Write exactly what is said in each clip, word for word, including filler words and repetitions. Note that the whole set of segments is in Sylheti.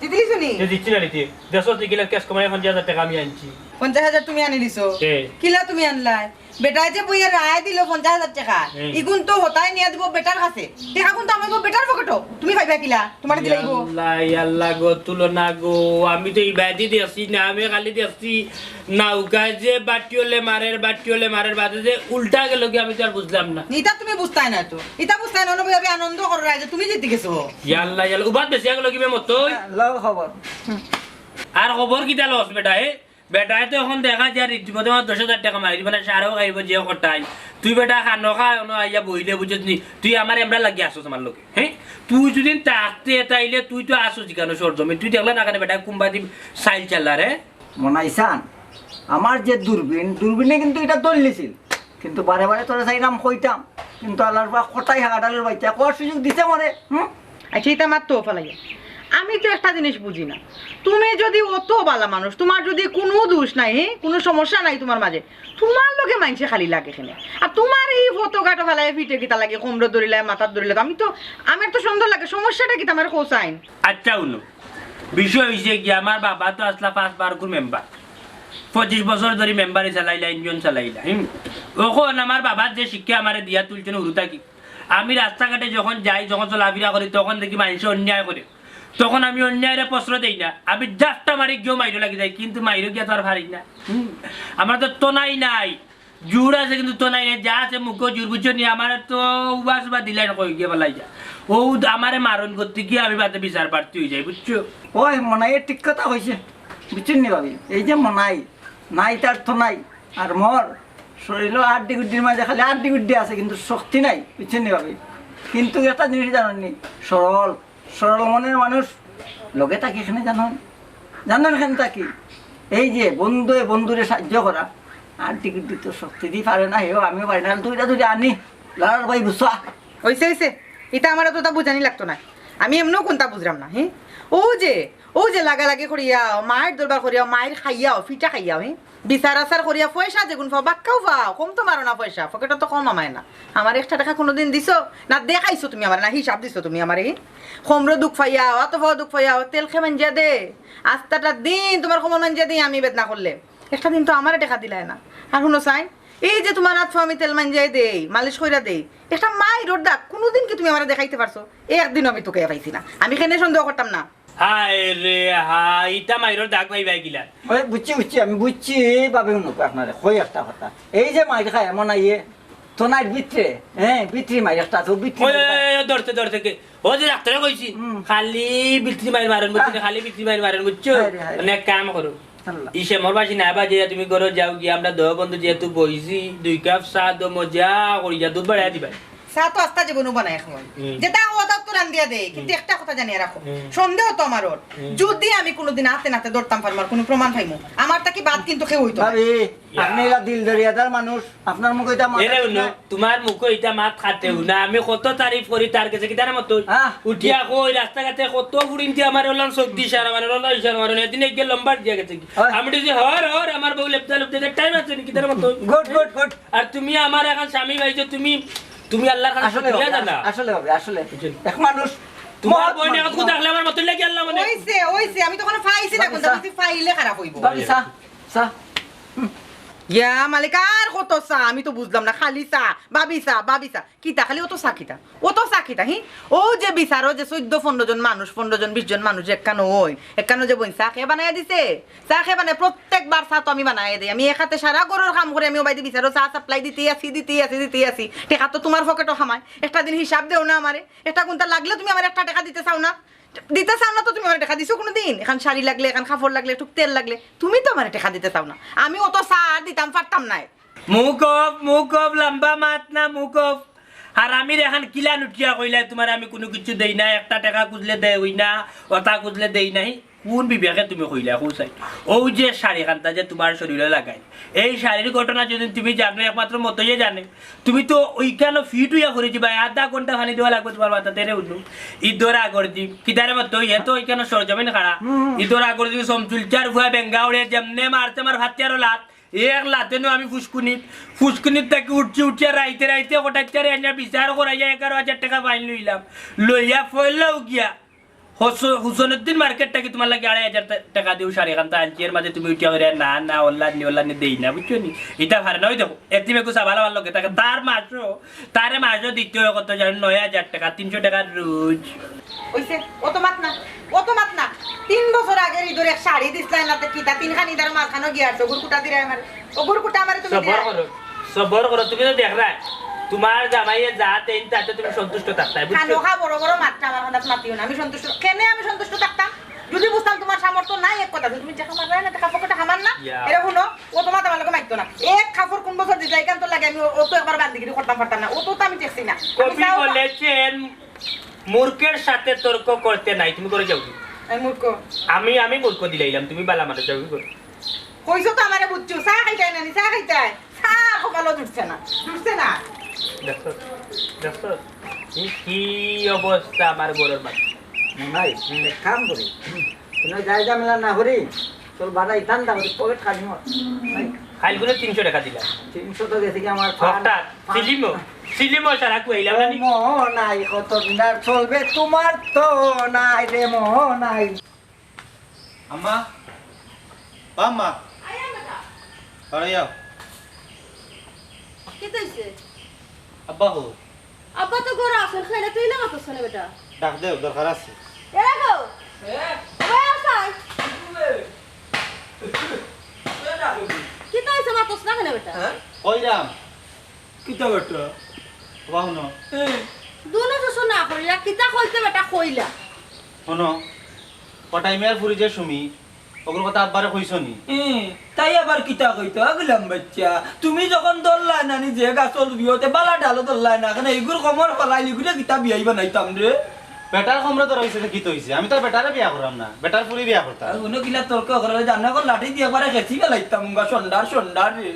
জিতলিছো নি? যে জিতছি না রে তুই। দেশো তুই কিলা ক্যাশ কমাই পঞ্চাশ হাজার টেকা আমি আনছি। পঞ্চাশ হাজার তুমি আনি দিছো? কে? কিলা তুমি আনলায়? বেটায় যে বইয়া রায় দিল পঞ্চাশ হাজার টেকা, হুম। ইগুন তো হতায় নিয়া দিব বেটার কাছে। টেকাগুন তো আমার বেটার পকেটো। তুমি পাইবা কিলা? তোমারে দিলাইবো। ইয়াল্লা, ইয়াল্লা গো, তুলনা গো। আমি তো ইবাদি দেখছি না, আমি খালি দেখছি নৌকায় যে বাটিওলে মারের, বাটিওলে মারের বাদে যে উল্টা গেল কি আমি তো আর বুঝলাম না। ইতা তুমি বুঝতায় না তো। ইতা বুঝতায় না, অনবয় আনন্দ করো রায় যে তুমি জিতে গেছো। ইয়াল্লা, ইয়াল্লা, উবাদ বেশি গেল কি বে মতো? লও খবর। আর খবর কিতা লস বেটা, এ? বেটায় তো এখন দেখা যায় রীতিমতো আমার দশ হাজার টেকা মারি দিবা না, সারও খাইব যে কটাই। তুই বেটা খানো খা, অনো আইয়া বইলে বুঝছ নি? তুই আমার এমরা লাগি আসো তোমার লোকে, হ্যাঁ? তুই যদি থাকতে তাইলে তুই তো আসো যেখানে সরজমিন, তুই দেখলে না কেন বেটা কুম্বাদি সাইল চাল্লা রে? মনাইছান, আমার যে দূরবীন, দূরবীনে কিন্তু ইটা ধরলিছিল, কিন্তু বারে বারে তোরে চাইলাম কইতাম, কিন্তু আল্লাহর পা কটাই হাগাডালের বাইতে কর সুযোগ দিছে মরে। হুম। আচ্ছা, ইতা মাত তো ফালাইয়া। আমি তো একটা জিনিস বুঝি না, তুমি যদি অত বালা মানুষ, তোমার যদি কুনু দোষ নাই, হে, কুনু সমস্যা নাই তোমার মাঝে, তোমার লগে মাইনষে খালি লাগে কেনে? আর তোমার ই ফটো গাটো ফালাই ফিটে কিতা লাগে, কোমরো ধরিলাই, মাথাত ধরিলাই, তো আমি তো, আমার তো সুন্দর লাগে, সমস্যাটা কিতা আমার কও চাইন? আচ্ছা, হুনো, বিষয় হইছে কি, আমার বাবা তো আসলা পাঁচ বারকুর মেম্বার, পঁচিশ বছর ধরি মেম্বারি চালাইলা, ইউনিয়ন চালাইলা। হুম। অখন আমার বাবার যে শিক্ষা আমারে দিয়া তুলছইন হুরু থাকি, আমি রাস্তাঘাটে যখন যাই, যখন চলাফিরা করি, তখন দেখি মাইনষে অন্যায় করে, তখন আমি অন্যায়রে প্রশ্রয় দেই না, আমি জাপটা মারি গিয়াও মাইরো লাগি যাই, কিন্তু মাইরো গিয়া তো আর পারি না। হুম। আমার তো তনাই নাই, জোর আছে কিন্তু তনাই নাই, যা আছে মুখো জোর, বুঝছো নি? আমার তো উবাস উবা দিলাই কই গিয়া ফালাই যা। ও আমারে মারণ করতে গিয়া আমি বাদে বিচার প্রার্থী হয়ে যাই, বুঝছো? ওই মনাই ঠিক কথা কইছে, বুঝছইন নি ভাবি? এই যে মনাই, নাই তার তো নাই, আর মোর শরীরও আড্ডি গুড্ডির মাঝে খালি আড্ডি গুড্ডি আছে, কিন্তু শক্তি নাই, বুঝছইন নি ভাবি? কিন্তু একটা জিনিস জানেন নি, সরল, সরল মনের মানুষ লগে থাকি এখানে জানেন, জানেন এখানে থাকি। এই যে বন্ধুয়ে বন্ধুরে সাহায্য করা, আড্ডি গুড্ডি তো শক্তি দিয়ে পারে না, হেও আমিও পারি না, দুইটা দুইটা আনি, লড়ার ভাই বুঝছো? অইছে, অইছে। ইতা আমার তো তা বুঝানি লাগতো না। আমি এমনেও কুনতা বুঝরাম না, হি? ও যে, ও যে লাগালাগি করিয়াও, মাইর দরবার করিয়াও, মাইর খাইয়াও, ফিটা খাইয়াও, হি? বিচার আচার করিয়া পয়সা যেগুন পাও, বাক্কাও পাও, কম তো মারো না পয়সা, পকেটো তো কম আমায় না। আমার একটা টেকা কুনুদিন দিছো? না দেখাইছো তুমি আমারে, না হিসাব দিছো তুমি আমারে, হি? কোমরো দুখ পাইয়াও, আতো পাও দুখ পাইয়াও, তেল খে মাঞ্জিয়া দে। আস্তাটা দিন তোমার কোমর মাঞ্জিয়া দেই আমি বেদনা করলে। একটা দিন তো আমারে টেকা দিলায় না। আর হুনো চাইন, এই যে তোমার আত পাও আমি তেল মাঞ্জিয়া দেই, মালিশ কইরা দেই, একটা মাইরর দাগ কুনুদিন কি তুমি আমারে দেখাইতে পারছো? একদিনও আমি তুকাইয়া পাইছি না। আমি কেনে সন্দেহ করতাম না। হায় রে হায়, ইতা মাইরর দাগ পাইবায় কিলা? ওই বুঝছি, বুঝছি, আমি বুঝছি, ভাবি হুনো আপনারে কই একটা কথা। এই যে মাইর খায় এমন আইয়ে, তো নাই ভিতরে, হ্যাঁ, ভিতরে মাইর একটা আছে, ও ভিতরে ওই, মাইর ওই, খায়। ওই, ওই, ধরতে, ধরতে কে? ও যে ডাক্তারে কইছি, হুম। খালি ভিতরে মাইর মারন, বুঝছো? আহ। খালি ভিতরে মাইর মারন, বুঝছো? হায় রে, হায় রে। মানে এক কাম করো। আল্লাহ। ইসে মোর বাসি না বাজে, তুমি ঘরো যাও গিয়া, আমরা দশ বন্ধু যেহেতু বইছি, দুই কাপ চা দো, মজা করি যা, দুধ বাড়াই দিবায়। চা তো আস্তা জীবনও বানাই খাওয়াই। হুম। যেটা অদাত তো রান্দিয়া দেয়, কিন্তু হুম। একটা কথা জানিয়া রাখো, হুম। সন্দেহ তো আমার ওর। হুম। যদি আমি কোনোদিন হাতে নাতে ধরতাম পারমু আর কোনো প্রমাণ পাইমু, আমার তাকি বাদ কিন্তু কেউ হইতো না। ভাবি, ইয়া। আপনি এরা দিল দরিয়াদার মানুষ, আপনার মুখে এটা মাথা এরে ঠিক উনো, না। তোমার মুখো ইটা মাত খাটেও না। আমি কত তারিফ করি তার গেছে, কিতারে মতো? হ্যাঁ। উঠিয়া কই, রাস্তাঘাটে কত ফুড়িন্তি আমার ওলান চোখ দি ইশারা মারে, ওলান ইশারা মারে, এদিন এক গেল লম্বা দিয়া গেছে কি? হ্যাঁ। আমি বলছি, "হর, হর, আমার বউ লেপটা লেপটা, time আছে নি, কিতারে মতো?" Good, good, good। আর তুমি আমার এখন স্বামী পাইছো, তুমি, তুমি আল্লাহর কাছে আসলে শুকরিয়া ভাবে, জানা। আসলে ভাবে, আসলে। বুঝলি? এক মানুষ তোমার মহৎ বইনে মানুষ। এখন দেখলে আমার মতো লাগে আল্লাহ মানে। ওইছে, ওইছে, আমি তো কোনো পাইছি না, ভাবি, কোনটা চা। বলছি, পাইলে খারাপ হইব। ভাবি, চা, চা। ইয়া মালিক, আর কত চা? আমি তো বুঝলাম না, খালি চা, ভাবি চা, ভাবি চা। কিতা খালি অত চা কিতা? অত চা কিতা, হি? ও যে বিচারো যে চৌদ্দ পনরো জন মানুষ, পনরো জন, বিশ জন মানুষ একখানো অইন, একখানো যে বইন চা কে বানাইয়া দিছে? চা কে বানায়? প্রত্যেকবার চা তো আমি বানাইয়া দেই। আমি এক হাতে সারা ঘরর কাম করি, আমি ওবায়দি বিচারো চা supply দিতেই আছি, দিতেই আছি, দিতেই আছি। টেকা তো তোমার পকেটো হামায়। একটা দিন হিসাব দেও না আমারে। একটা কুন্তা লাগলে তুমি আমার একটা টেকা দিতে চাও না। দিতে চাও না তো তুমি আমার টেকা দিছো কোনোদিন? এখন শাড়ি লাগলে, এখন কাপড় লাগলে, একটু তেল লাগলে, তুমি তো আমার টেকা দিতে চাও না। আমি অত চা আর দিতাম পারতাম নায়। মুখ off, মুখ off, লম্বা মাত না, মুখ off। আর আমি এখন কিলান উঠিয়া কইলাই, তোমার আমি কোনো কিছু দেই না, একটা টেকা খুঁজলে দেই না, ওটা খুঁজলে দেই নাই। কোন বিবেকে তুমি কইলা, কোন সাইড? ও যে শাড়ি খান্তা যে তোমার শরীরে লাগাই, এই শাড়ির ঘটনা যদি তুমি জানো, একমাত্র মতোই জানে। তুমি তো ওইখানে fit হইয়া ঘুরে যাবা, আধা ঘন্টা পানি দেওয়া লাগবে তোমার মাথা তেরে উঠলো। ইদর আগর দিন, কিতারে মতো, ইয়ে তো ওইখানে সরজমিন খাড়া। হুম। ইদর আগর দিন সমচুলচার ভুয়া বেঙ্গা উড়ে যেমনে মারছে আমার ভাতিয়ারও লাত, এক লাতে নো আমি ফুসকুনিত, ফুসকুনিত থাকি উঠছি, উঠিয়া রাইতে রাইতে কটাইতে আনিয়া বিচার করাইয়া এগারো হাজার টেকা fine লইলাম। লইয়া ফয়লাও গিয়া হুস-, হুসনুদ্দিন মার্কেট থাকি তুমার লাগি আড়াই হাজার টা-, টেকা দিউ শাড়ি খানতা আনছি, এর মাঝে তুমি উঠিয়া করিয়া না, না, অনলাইন নি, অনলাইন নি দেই না, বুঝছো নি? ইতা পারে না, ওই দেখো, এতিম একুশা ভালা ভালা লোকে থাকে, তার মাসও, তারে মাসও দিতে অয় কত জানো, নয় হাজার টেকা, তিনশো টেকার রোজ। অইছে, অত মাত না, অত মাত না। তিন বছর আগের ইদর এক শাড়ি দিছলায় না, তে কিতা তিনখান ইদর মাঝখানো গিয়া আছে, অগুর কুটা দিরায় আমারে। অগুর কুটা আমারে তুমি সবর দিরায়। করো, সবর করো, তুমি তো দেখরায়, তুমার জামাইয়ে যা দেইন তাতে তুমি সন্তুষ্ট থাকতায়, বুঝছো? খানো খা বড় বড় মাতটা আমার কান্দাত মাতিও না, আমি সন্তুষ্ট, কেনে আমি সন্তুষ্ট থাকতাম? যদি বুঝতাম তুমার সামর্থ্য নাই এক কথা, তুমি যেটা মাতরায় না, তে কাপড় কটা হামার না, ইয়া। এরে হুনো, অত মাত আমার লগে মাতিও না। এক কাপড় কুন বছর দিছলায়, ইখানতর লাগি আমি অ-, অত একবার বান্দিগিরি করতাম পারতাম না, অত তো আমি দেখছি না। আমি কবি চাও না। বলেছেন, "মূর্খের সাথে তর্ক করতে নাই।" তুমি করে যাও কি? আমি মূর্খ। আমি, আমি মূর্খ দিলাইলাম, তুমি বালা মানুষ, যাও কি করে? কইছো তো আমারে বুঝছো, চা খাইতায় নানি, চা খাইতায়। চা কপালো জুটছে না, জুটছে না। দেখছো, দেখছো? কি, কি অবস্থা আমার ঘরর মাঝে? ভাই, হুম। এক কাম করি, তুমি যাই ঝামেলা না করি, চল বাড়াই ঠান্ডা করি, পকেট খালি মর। ভাই, খাইল করে তিনশো টেকা দিলাম। তিনশো তো গেছে কি আমার ফান, হঠাৎ ফান। ফিল্মও, ফিল্মও সারা কুয়াইলাম না নি? মোহ নাই, কত দিন আর চলবে তোমার তো নাই রে, মোহ নাই। আম্মা, ও আম্মা, আয়, আয় বেটা। বাড়ি যাও। কিতা অইছে? আব্বা হো। আব্বা তো ঘরো আছইন, খাইলে তুই লাগাতস কেনে বেটা? ডাক দেও, দরকার আছে। এরা গো। হ্যাঁ? ওই আছাই। কিতা অইছে, মাতস না কেনে বেটা? হ্যাঁ? কইরাম। কিতা বেটা? বাবা হুনো। এ। দুনো চুষু না করিয়া কিতা কইতে বেটা কইলা? হুনো, কটাই মিয়ার ফুরি যে সুমি, অগুর কথা আব্বারে কইছো নি? এ, তাই আবার কিতা কইতো, আগলাম বাচ্চা? তুমি যখন ধরলায় নানি যে গাছর বিয়তে বালা ডালো ধরলায় না, কেনে ইগুর কমর ফালাই লিগুরে কিতা বিয়াই বানাইতাম রে? বেটার কমরে ধরা অইছে তো কিতা অইছে? আমি তো আর বেটারে বিয়া কররাম না, বেটার ফুরি বিয়া করতাম। আর হুনো কিলা তর্ক করে, জানো কর লাঠি দিয়া একবারে খেচি ফালাইতাম, উঙ্গা সন্ডার, সন্ডার রে।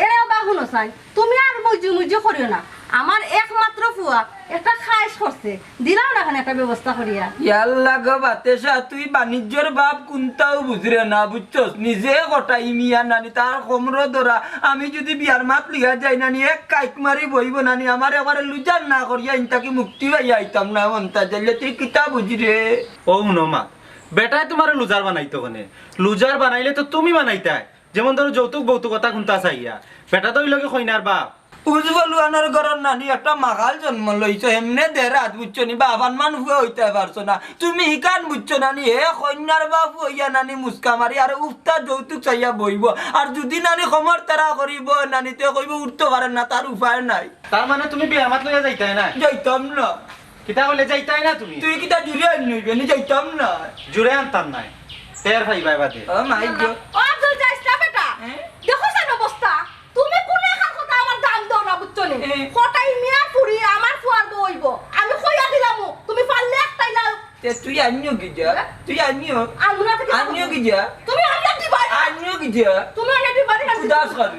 এরে ওবা হুনো চাই, তুমি আর মুজু মুজু করিও না। আমার একমাত্র ফুয়া একটা খাইশ করছে, দিলাও না কেনে একটা ব্যবস্থা করিয়া। ইয়াল্লা গো বাতেশা, তুই বাণিজ্যর বাপ কুনটাও বুঝরে না, বুঝছস? নিজে কটাই মিয়া নানি, তার কমরো ধরা। আমি যুদি বিয়ার মাত লইয়া যাই নানি, এক কাইক মারি বইবো নানি, আমার একবারে লুজার না করিয়া ইনতাকি মুক্তি পাইয়া আইতাম না, মনটা যাইলে তুই কিতা বুঝরে? ও হুনো মা, বেটায় তুমারে লুজার বানাইতো কেনে? লুজার বানাইলে তো তুমি বানাইতায়। যেমন ধরো যৌতুক ভৌতুকতা কুনতা চাইয়া, বেটা তো অইলো গি কইনার বাপ। উজ বলুয়ানোর ঘরর নানি একটা মাগাল জন্ম লইছো, এমনে দেড় হাত বুঝছো নি, বাফ আনমান ফুয়া অইতায় পারছো না। তুমি ইখান বুঝছো না নি, হে কইনার বাপ অইয়া নানি মুস্কা মারি আর উফতা যৌতুক চাইয়া বইবো। আর যুদি নানি কমর তাড়া করিবো, নানি তে কইবো উঠতো পারের না, তার উপায় নাই। তার মানে তুমি বিয়ার মাত লইয়া যাইতায় না? যাইতাম না। কিতা কইলে যাইতায় না তুমি? তুই কিতা জুরে আননি অইবে নি? যাইতাম না। জুরে আনতাম নায়, টের পাইবায় বাদে। ও মাই গড। ও আব্দুল, যাইস না বেটা। হ্যাঁ? দেখো যেন অবস্থা। তুমি কুনু একখান কথা আমার দাম দেও না, বুঝছো নি? হ্যাঁ। কটাই মিয়া ফুরি আমার ফুয়ার বউ অইবো। আমি কইয়া দিলামু, তুমি পারলে একটাই লাও। তে তুই আনিও কি যা? তুই আনিও। আনবো না তো কিতা আনিও করবো? কি যা? তুমি আনিও কি ভাই? আনিও কি যা? তুমি আনিও কি ভাই? উদাস করে।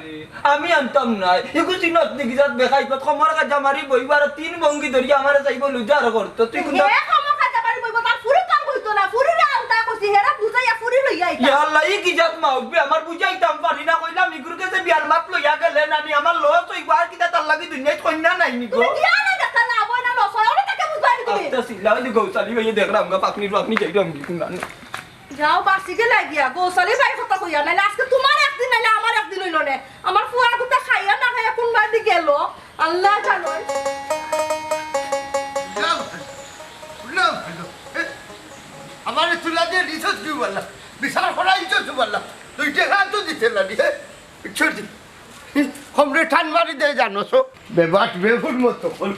আমি আনতাম না। ইগু চিনস নি কিজাত বেখাইছত, কমর কাজা মারি বইবো আর তিন ভঙ্গি ধরি আমারে চাইবো লুজার করতো। তুই কুনটা হে কমর কাজা মারি বইবো, তার ফুরি তো আর বইতো না, ফুরিরে আনতা কইছি, হেরা বুঝাইয়া ফুরি লইয়া আইতা। ইয়া আল্লাহ, ই কিজাত মা উঠবে, আমার বুঝাইতাম পারি না, কইলাম ইগুর গেছে বিয়ার মাত লইয়া গেলে নানি আমার লস অইবো, আর কিতা তার লাগি দুনিয়াত কইন্যা নাই নি গো। তুমি বিয়া না দেখা না, বই না লস অয়, ওরে তাকে বুঝবায় নি তুমি। আচ্ছা, সিলা ওই যে গৌসালি ভাইয়ে দেখলাম গা, পাকনি পাকনি যাইলাম কি কুন জানি। যাও, বাসি গেলা গিয়া, গৌসালি ভাই কথা কইয়া, নাইলে আজকে তুমার একদিন, নাইলে আমার একদিন অইলো নে। আমার ফুয়া গুতা খাইয়া না খাইয়া কুন বাদি গেল, আল্লাহ জানইন। উঠলাম, উঠলাম, উঠলাম। এ, আমারে তুলা দিয়া দিছস কি বালা? বিশাল করা দিছস কি বালা? দুই টেকা তো দিতে লাগি, হে? ছুটি। কমরে টান মারি দে জানো সো। বেবাট বেহুর মতো বল।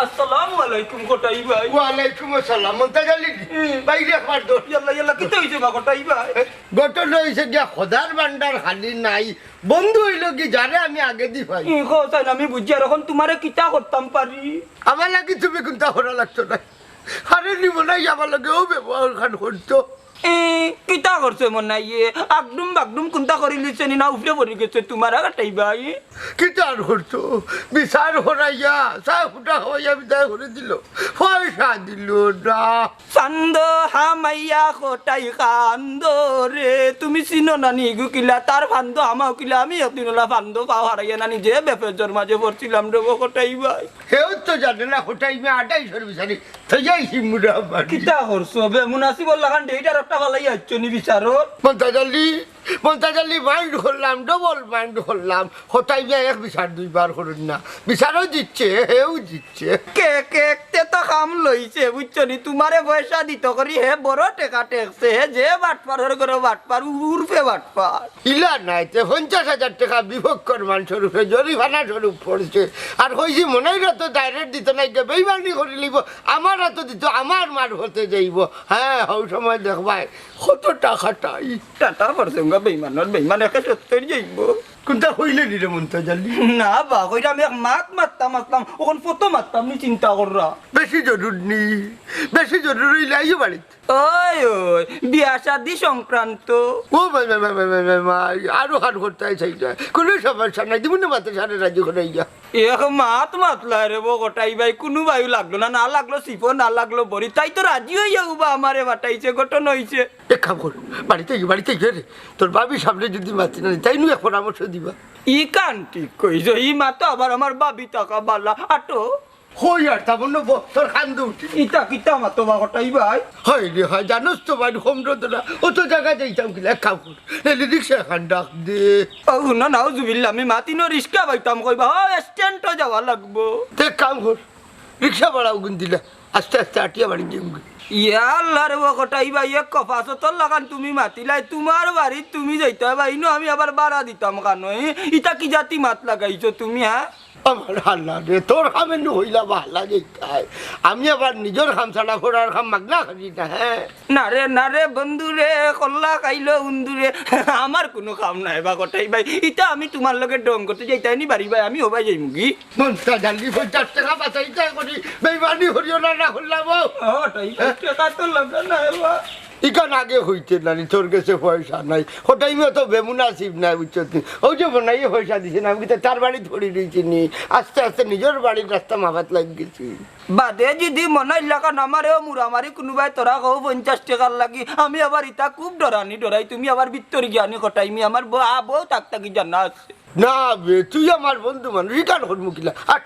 আসসালামু আলাইকুম কটাই ভাই। ওয়ালাইকুম আসসালাম। মন্তাজ আলী নি? হুম। বাইরে একবার দৌড়। ইয়াল্লা, ইয়াল্লা, কিতা অইছে বা কটাই ভাই? এ, ঘটনা অইছে গিয়া খোদার ভান্ডার খালি নাই। বন্ধু অইলো কি যারে আমি আগেদি পাই। ই, কও চাইন, আমি বুঝি আর অখন তুমারে কিতা করতাম পারি? আমার লাগি তুমি কুনতা করা লাগতো না। আরে নিব নাই আমার লগে ও ব্যবহার খান করতো। এ, কিতা করছে মনাইয়ে? আগডুম বাগডুম কুন্তা করিলিছে নি, না উপরে পড়ি গেছে তুমার আগাটাই ভাই? কিতা আর করতো? বিচার করাইয়া, চা ফুটা খাওয়াইয়া বিদায় করি দিল। পয়সা দিল না। ফান্দো হামাইয়া কটাই কান্দো রে, তুমি চিনো না নি গু কিলা? তার ফান্দো হামাও কিলা? আমি একদিন ওলা ফান্দো পাও হারাইয়া নানি যে বেপেজর মাঝে পড়ছিলাম রে ও কটাই ভাই। কেউ তো জানে না কটাই মে আটাই সর বিচারি। তো যাই সিমুরা বাড়ি। কিতা করছো বে? মুনাসিবর লাখান ডেইটার একটা ফালাই আইছো নি বিচারো? মন্তাজ আলী, মন্তাজ আলী মাইন্ড করলাম, ডাবল মাইন্ড করলাম। কটাই মে এক বিচার দুইবার করুন না। বিচারও দিচ্ছে, হেও দিচ্ছে। কে কে তে তো কাম লইছে, বুঝছো নি? তুমারে পয়সা দিত করি, হে বড় টেকা টেকছে, হে যে বাটপার, ওর ঘরে বাটপার, উরফে বাটপার। ইলা নাই, তে পঞ্চাশ হাজার টেকা বিভক্ষণ মান স্বরূপে জরিমানা স্বরূপ পড়ছে। আর কইছি মনাইর তো ডাইরেক্ট দিত নাই, যে বেইমানি করি লিব, আমার হাতো দিত, আমার মারফতে যাইব। হ্যাঁ, হউ সময় দেখবায়, কত টাকা টাই। টাটা পড়ছে উঙ্গা বেইমানর, বেইমান একে সত্তর যাইব। কোনটা কইলে নি রে মন্তাজ আলী? না বা, কইরাম এক মাত মাততাম আসলাম, অখন ফটো মাততাম নি চিন্তা কররা। বেশি জরুর নি, বেশি জরুর অইলে আইও বাড়িত। ওই, ওই, বিয়া শাদি সংক্রান্ত। ও ভাই, ভাই, ভাই, আরো হার করতে চাই না। কোনো সমস্যা নাই, দিমুনে মাতে সারে রাজি করাইয়া। এক মাত মাতলা রে বো কটাই ভাই, কুনু ভাইও লাগলো না, না লাগলো সিফো, না লাগলো বড়ি। তাই তো রাজি অইয়া উবা আমারে পাঠাইছে, ঘটনা অইছে। এক কাম কর, বাড়িত গিয়া, বাড়িত গিয়া রে, তোর ভাবির সামনে যদি মাতি না, তাইনু এক পরামর্শ দিবা। ই কান ঠিক কইছো, ই মা তো আবার আমার ভাবি থাকা বালা। আটো। হই আর তা বন্ধু, ব-, তোর কান্দো উঠি। ইতা কিতা মাতো বা কটাই ভাই? হয় রে, হয়, জানোস তো ভাই, কম রোদ না, অত জাগা যাইতাম কিলা, এক কাম কর, রেলি রিক্সা খান ডাক দে। ও, না, নাউজুবিল্লাহ, আমি মাতিনো রিক্সা পাইতাম কই বা, ও, স্ট্যান্ডও যাওয়া লাগবো। তে এক কাম কর, রিক্সা ভাড়া অগুন দিলা, আস্তে আস্তে আটিয়া বাড়ি দিমু। ইয়া আল্লাহ রে, ও কটাই ভাই, এক কফা সতর লাগান তুমি মাতিলাই, তুমার বাড়িত তুমি যাইতায় বা, ইনো আমি আবার ভাড়া দিতাম কানো, এ? ইতা কি জাতি মাত লাগাইছো তুমি, হ্যাঁ? আমার হাল্লা রে, তোর কামে নু হইলা ভালা যেতায়। আমি আবার নিজর কাম ছাড়া পরার কাম মাগনা করি না, হ্যাঁ? না রে, না রে, বন্ধু রে, কল্লা খাইলো উন্দুরে। আমার কুনু কাম নাই বা কটাই ভাই, ইতা আমি তুমার লগে ঢং করতে যাইতায় নি বাড়ি ভাই, আমি হবাই যাইমুগি। মন্তাজ আলী পঞ্চাশ টেকা বাঁচাইতায় করি, বেইমানি করিও না, না করলাম ও। ও, কটাই ভাই, টেকা তো লাগে না এবার। ইখান আগে কইতে নানি, তোর গেছে পয়সা নাই। কটাই মে তো বেমুনাসিব নাই, বুঝছো তুই? অউ যে মনাইয়ে পয়সা দিছে না, আমি কিতা তার বাড়িত পড়ি রইছি নি? আস্তে আস্তে নিজর বাড়ির রাস্তা মাপাত লাগি গেছি। বাদে যদি মনাইর লাখান আমারেও মুরামারি কুনুবায় তোরা কও পঞ্চাশ টেকার লাগি, আমি আবার ইতা খুব ডরানি ডরাই, তুমি আবার ভিতর গিয়া নি কটাই মি, আমার ব-, আ, বউ তাক তাকি জানা আছে। না বে, তুই আমার বন্ধু মানুষ, ইখান করমু কিলা? আট।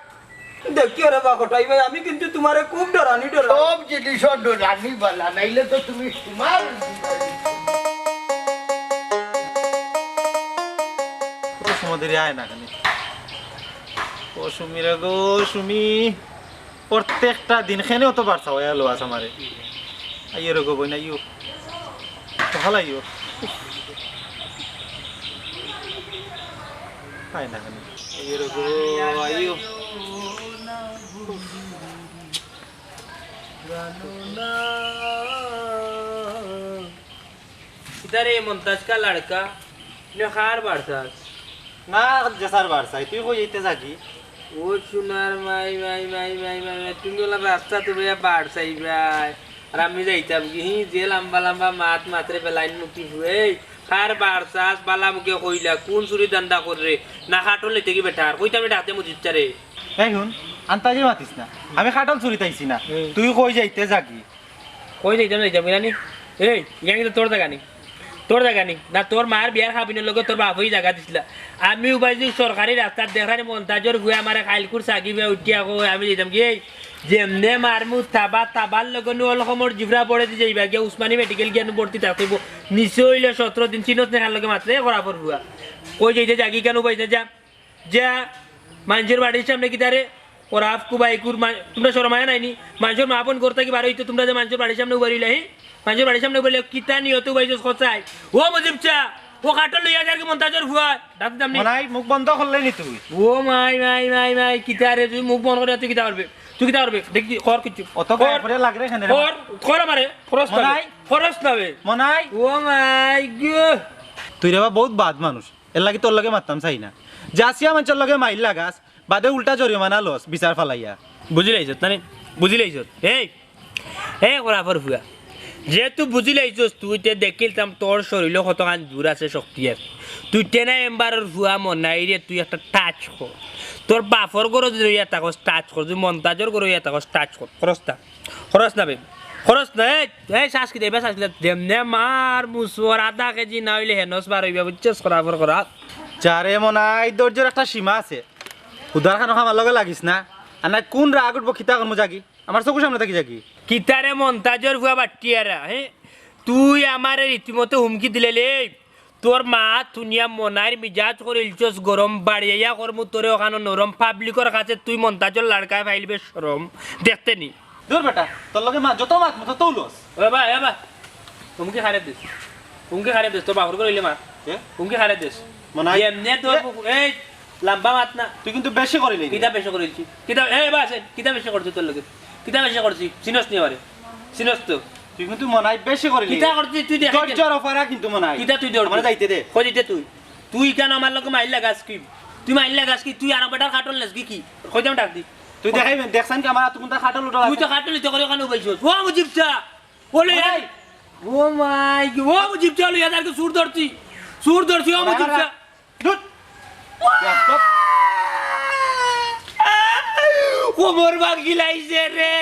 দেখিও রে বা কটাই ভাই, আমি কিন্তু তুমারে খুব ডরানি ডরাই। সব জিনিসও ডরানি বালা, নাইলে তো তুমি তোমার ও সুমা দেরি আয় না কেনে? ও সুমি রে গো, সুমি। প্রত্যেকটা দিন কেনে অত বারছা অইয়া লওয়াছ আমারে। আইও রে গো বইন, আইও। সকাল আইও। আয় না কেনে? আইও রে গো, আইও। কিতা রে মন্তাজ কা লড়কা, নে কার বারছাস? না, যে স্যার বারছাই, তুই কই যাইতে যাগি? ও সোনার মাই, মাই, মাই, তুমি অলা রাস্তাত বইয়া বারছাই ভাই। আর আমি যাইতাম কি, হি যে লম্বা লম্বা মাত মাতরে বেলাইন মুখি হুয়ে, কার বারছাস, বালা মুখে কইলা, কুন চুরি ধান্দা কররে, না কাটল নিতে কি বেটার, কইতাম এটা হাতে মুজিচ্ছা রে। এই হুন, আন্তাজি মাতিস না, আমি কাটল চুরিত আইছি না, হুম। তুই কই যাইতে যাগি? কই যাইতাম, যাইতাম, জানি? এই, ইখান কিন্তু তোর জাগা নি। তোর জাগা নি। না, তোর মার বিয়ার কাবিনর লগে তোর বাপেই জাগা দিছলা। আমি উবাই যে সরকারি রাস্তাত দেখরানি মন্তাজর ফুয়া আমারে কাইলকুর সাগি ফুয়া উঠিয়া কয়, আমি যাইতাম কি, এই, যেমনে মারমু তাবা, তাবার লগে নু অলকমর জিফরা পড়ে দি যাইবা, গিয়া উসমানী মেডিকেল গিয়া নু ভর্তি থাকতে অইবো। নিচে অইলে সতরো দিন চিনস নেখার লগে মাতলে খরাফর ফুয়া। কই যাইতে যাগি কেনে উবাই না যা? যা, মানষর বাড়ির সামনে কিতারে? ওরা আফকু বাইকুর মা-, তোমরা শরমায় নাই নি? মানষর মা বোন ঘর থাকি বার অইতো, তোমরা যে মানষর বাড়ির সামনে উবারিলে, হি? মানষর বাড়ির সামনে উবারিলে, কিতা নিয়তে উবাইছস কছাই? ও মুজিব চা, ও কাটল লইয়া যার কি মন্তাজর ফুয়া? ডাক দাম নি? মনাই, মুখ বন্ধ করলে নি তুই? ও মাই, মাই, মাই, মাই, কিতা রে, তুই মুখ বন্ধ করে তুই কিতা করবে? তুই কিতা করবে? দেখি, কর কিছু। অত কর। গায়ে পড়ে লাগরে কেনে রে? কর, কর আমারে, ফরস নাবে। মনাই। ফরস নাবে। মনাই। ও মাই গো। তুই রে বা বহুত বাদ মানুষ। এর লাগি তোর লগে মাততাম চাই না। যাচিয়া মানষর লগে মাইর লাগাস, বাদে উল্টা জরিমানা লস, বিচার ফালাইয়া। বুঝিলাইছত, নানি? বুঝিলাইছত। এই, এই খরাফর ফুয়া। যেহেতু বুঝিলাইছস তুই, তে দেখিলতাম তোর শরীলো কতখান জোর আছে, শক্তি আছে। তুই তেনা এম্বারর ফুয়া মনাইরে, তুই একটা touch কর। তোর বাফর ঘরো যদি রইয়া থাকস, touch কর। তুই মন্তাজর ঘরো রইয়া থাকস, touch কর। খরচ না, খরচ না বে, খরচ না। এই, এই শ্বাস কিতা, এবার শ্বাস কিতা? যেমনে মার মুসুর আধা কেজি না অইলে হেনস বার অইবা, বুঝছস? খরাফর খরা। যারে মনাই, ধৈর্যর একটা সীমা আছে। হুদার খানো আমার লগে লাগিস না। আর না কোন রাগ উঠবো, কিতা করমু জাগি? আমার চকুর সামনে থাকি যাকি? কিতারে মন্তাজর ফুয়া বাট্টিয়ারা, হে? তুই আমারে রীতিমতো হুমকি দিলে লে। তোর মা তুনিয়া মনাইর মিজাজ করিলছস গরম, বাড়িয়া করমু তোরে অখানো নরম, পাবলিকর কাছে তুই মন্তাজর লাড়কায় ফাইলবে শরম। দেখতে নি। দূর বেটা, তোর লগে মা যত মাত মতো তৌলস। এ বা, এ বা। হুমকি খারে দিস। হুমকি খারে দিস, তোর বাফর ঘরো অইলে মা। কে? হুমকি খারে দিস। মনাই। এমনে তোর এ- মুখ, এই, লম্বা মাত না। তুই কিন্তু বেশি করিলি। কিতা বেশি করিলছি? কিতা, এ বা আছে, কিতা বেশি করছি তোর লগে? কিতা বেশি করছি? চিনস নি আমারে? চিনস তো? তুই কিন্তু মনাই বেশি করিলি। কিতা করছি তুই দেখাই দে। ধৈর্যর অফারা কিন্তু মনাই। কিতা তুই ধৈর্য? আমারে যাইতে দে। কই দিতে তুই? তুই কেন আমার লগে মাইর লাগাস কি? তুই মাইর লাগাস কি? তুই আর বেটার কাটল নেস কি কি? কই দাম ডাক দি। তুই দেখাই, দেখছান কি আমার হাতে কোনটা কাটল উঠা তুই আছে? তো কাটল নিতে করে ওখানে উবাইছস। ও মুজিব চা। ওলে ভাই। ও মাই, ও মুজিব চা লইয়া তার চুর ধরছি। চুর ধরছি, ও মুজিব চা। ধুর। কোমর ভাঙ্গি লাইছে রে।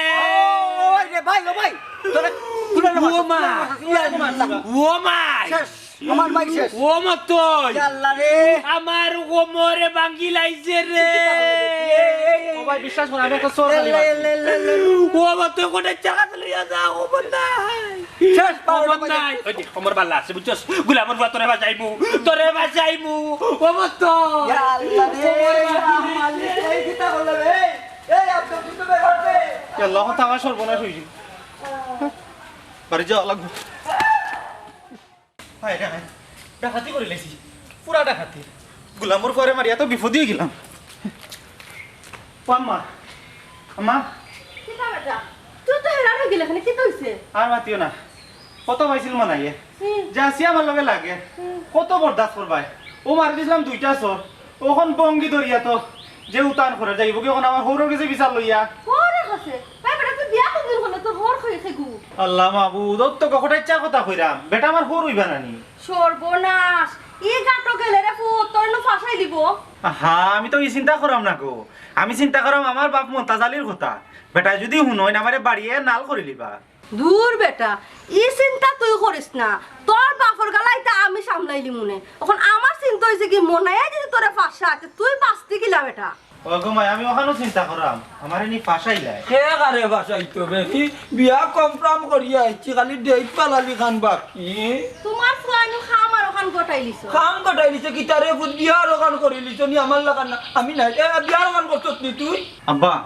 ও ভাই রে, ভাই, ও ভাই। তোরে, তুলে নে, ও মা। তুলে নে, তুলে নে। ও মাই। শেষ। আমার ভাই শেষ। ও মতই। ইয়া আল্লাহ রে। আমার কোমরে ভাঙ্গি লাইছে রে। এই, এই, এই, ও ভাই, বিশ্বাস কর, আমি একটা চোর খালি মারছি। ও মতই, কোটে জাগা লইয়া যা, ও বন্দাই। শেষ, ও বারোটা বাজে। বন্দাই। ওই যে, কোমর বাল্লা আছে, বুঝছস? গুলামর ফুয়া তোরে বাঁচাইমু, তোরে বাঁচাইমু। ও মতই। ইয়া আল্লাহ রে, কোমরে ভাঙ্গি ইয়া মালিক, এই কিতা করলে রে? এই, এই আব্দুল কিন্তু বের হচ্ছে। ইয়া আল্লাহ, কথা আমার সর্বনাশ হইছে। বাড়ি যাওয়া লাগবো। হায় রে হায়, ডাকাতি করি লাইছি, পুরা ডাকাতি। গুলামর ফুয়ারে মারিয়া তো বিপদে গেলাম। ও আম্মা, আম্মা। কিতা বেটা? তুই তো হেরান অই গেলে, এখানে কিতা অইছে? আর মাতিও না, কত পাইছিল মনাইয়ে। হুম। যে আসি আমার লগে লাগে, হুম। কত বরদাস্ত করবায়। ও মারি দিছিলাম দুইটা চড়, অখন ভঙ্গি ধরিয়া তো যে উতান করে যাইবো কি অখন আমার হউরর গেছে বিচার লইয়া। হউরর গেছে? ভাই বেটা, তুই বিয়া কোনদিন করলে? তোর হউর কই, কই গু? আল্লাহ মাবুদ, অত তো কটাই চা কথা কইরাম, বেটা আমার হউর অইবা নানি। সর্বনাশ, ই গাটো গেলে রে পুত, তোর নু ফাঁসাই দিব। আহা, আমি তো ই চিন্তা করাম না গো, আমি চিন্তা করাম আমার বাপ মন্তাজ আলীর কথা। বেটা যদি হুনইন, আমারে বাড়িয়ে নাল করিলিবা। দূর বেটা, ই চিন্তা তুই করিস না, তোর বাপর গালাইতা আমি সামলাইলিমুনে। অখন আমার চিন্তা অইছে কি, মনাইয়ে যদি তোরে ফাঁসায়, তে তুই বাঁচতি কিলা বেটা? ও গো মাই, আমি অখানও চিন্তা করাম, আমারে নি ফাঁসাইলায়। কে কারে ফাঁসাইতো বে? হি, বিয়া confirm করিয়া আইছি, খালি date ফালালি খান বাকি। তোমার ফুয়াইনু খাম আর অখান গটাইলিছো। খাম গটাইলিছে কিতারে পুত, বিয়া আর অখান করিলিছো নি আমার লাখান না? আমি নাই, এ, বিয়া আর অখান করছত নি তুই? আব্বা,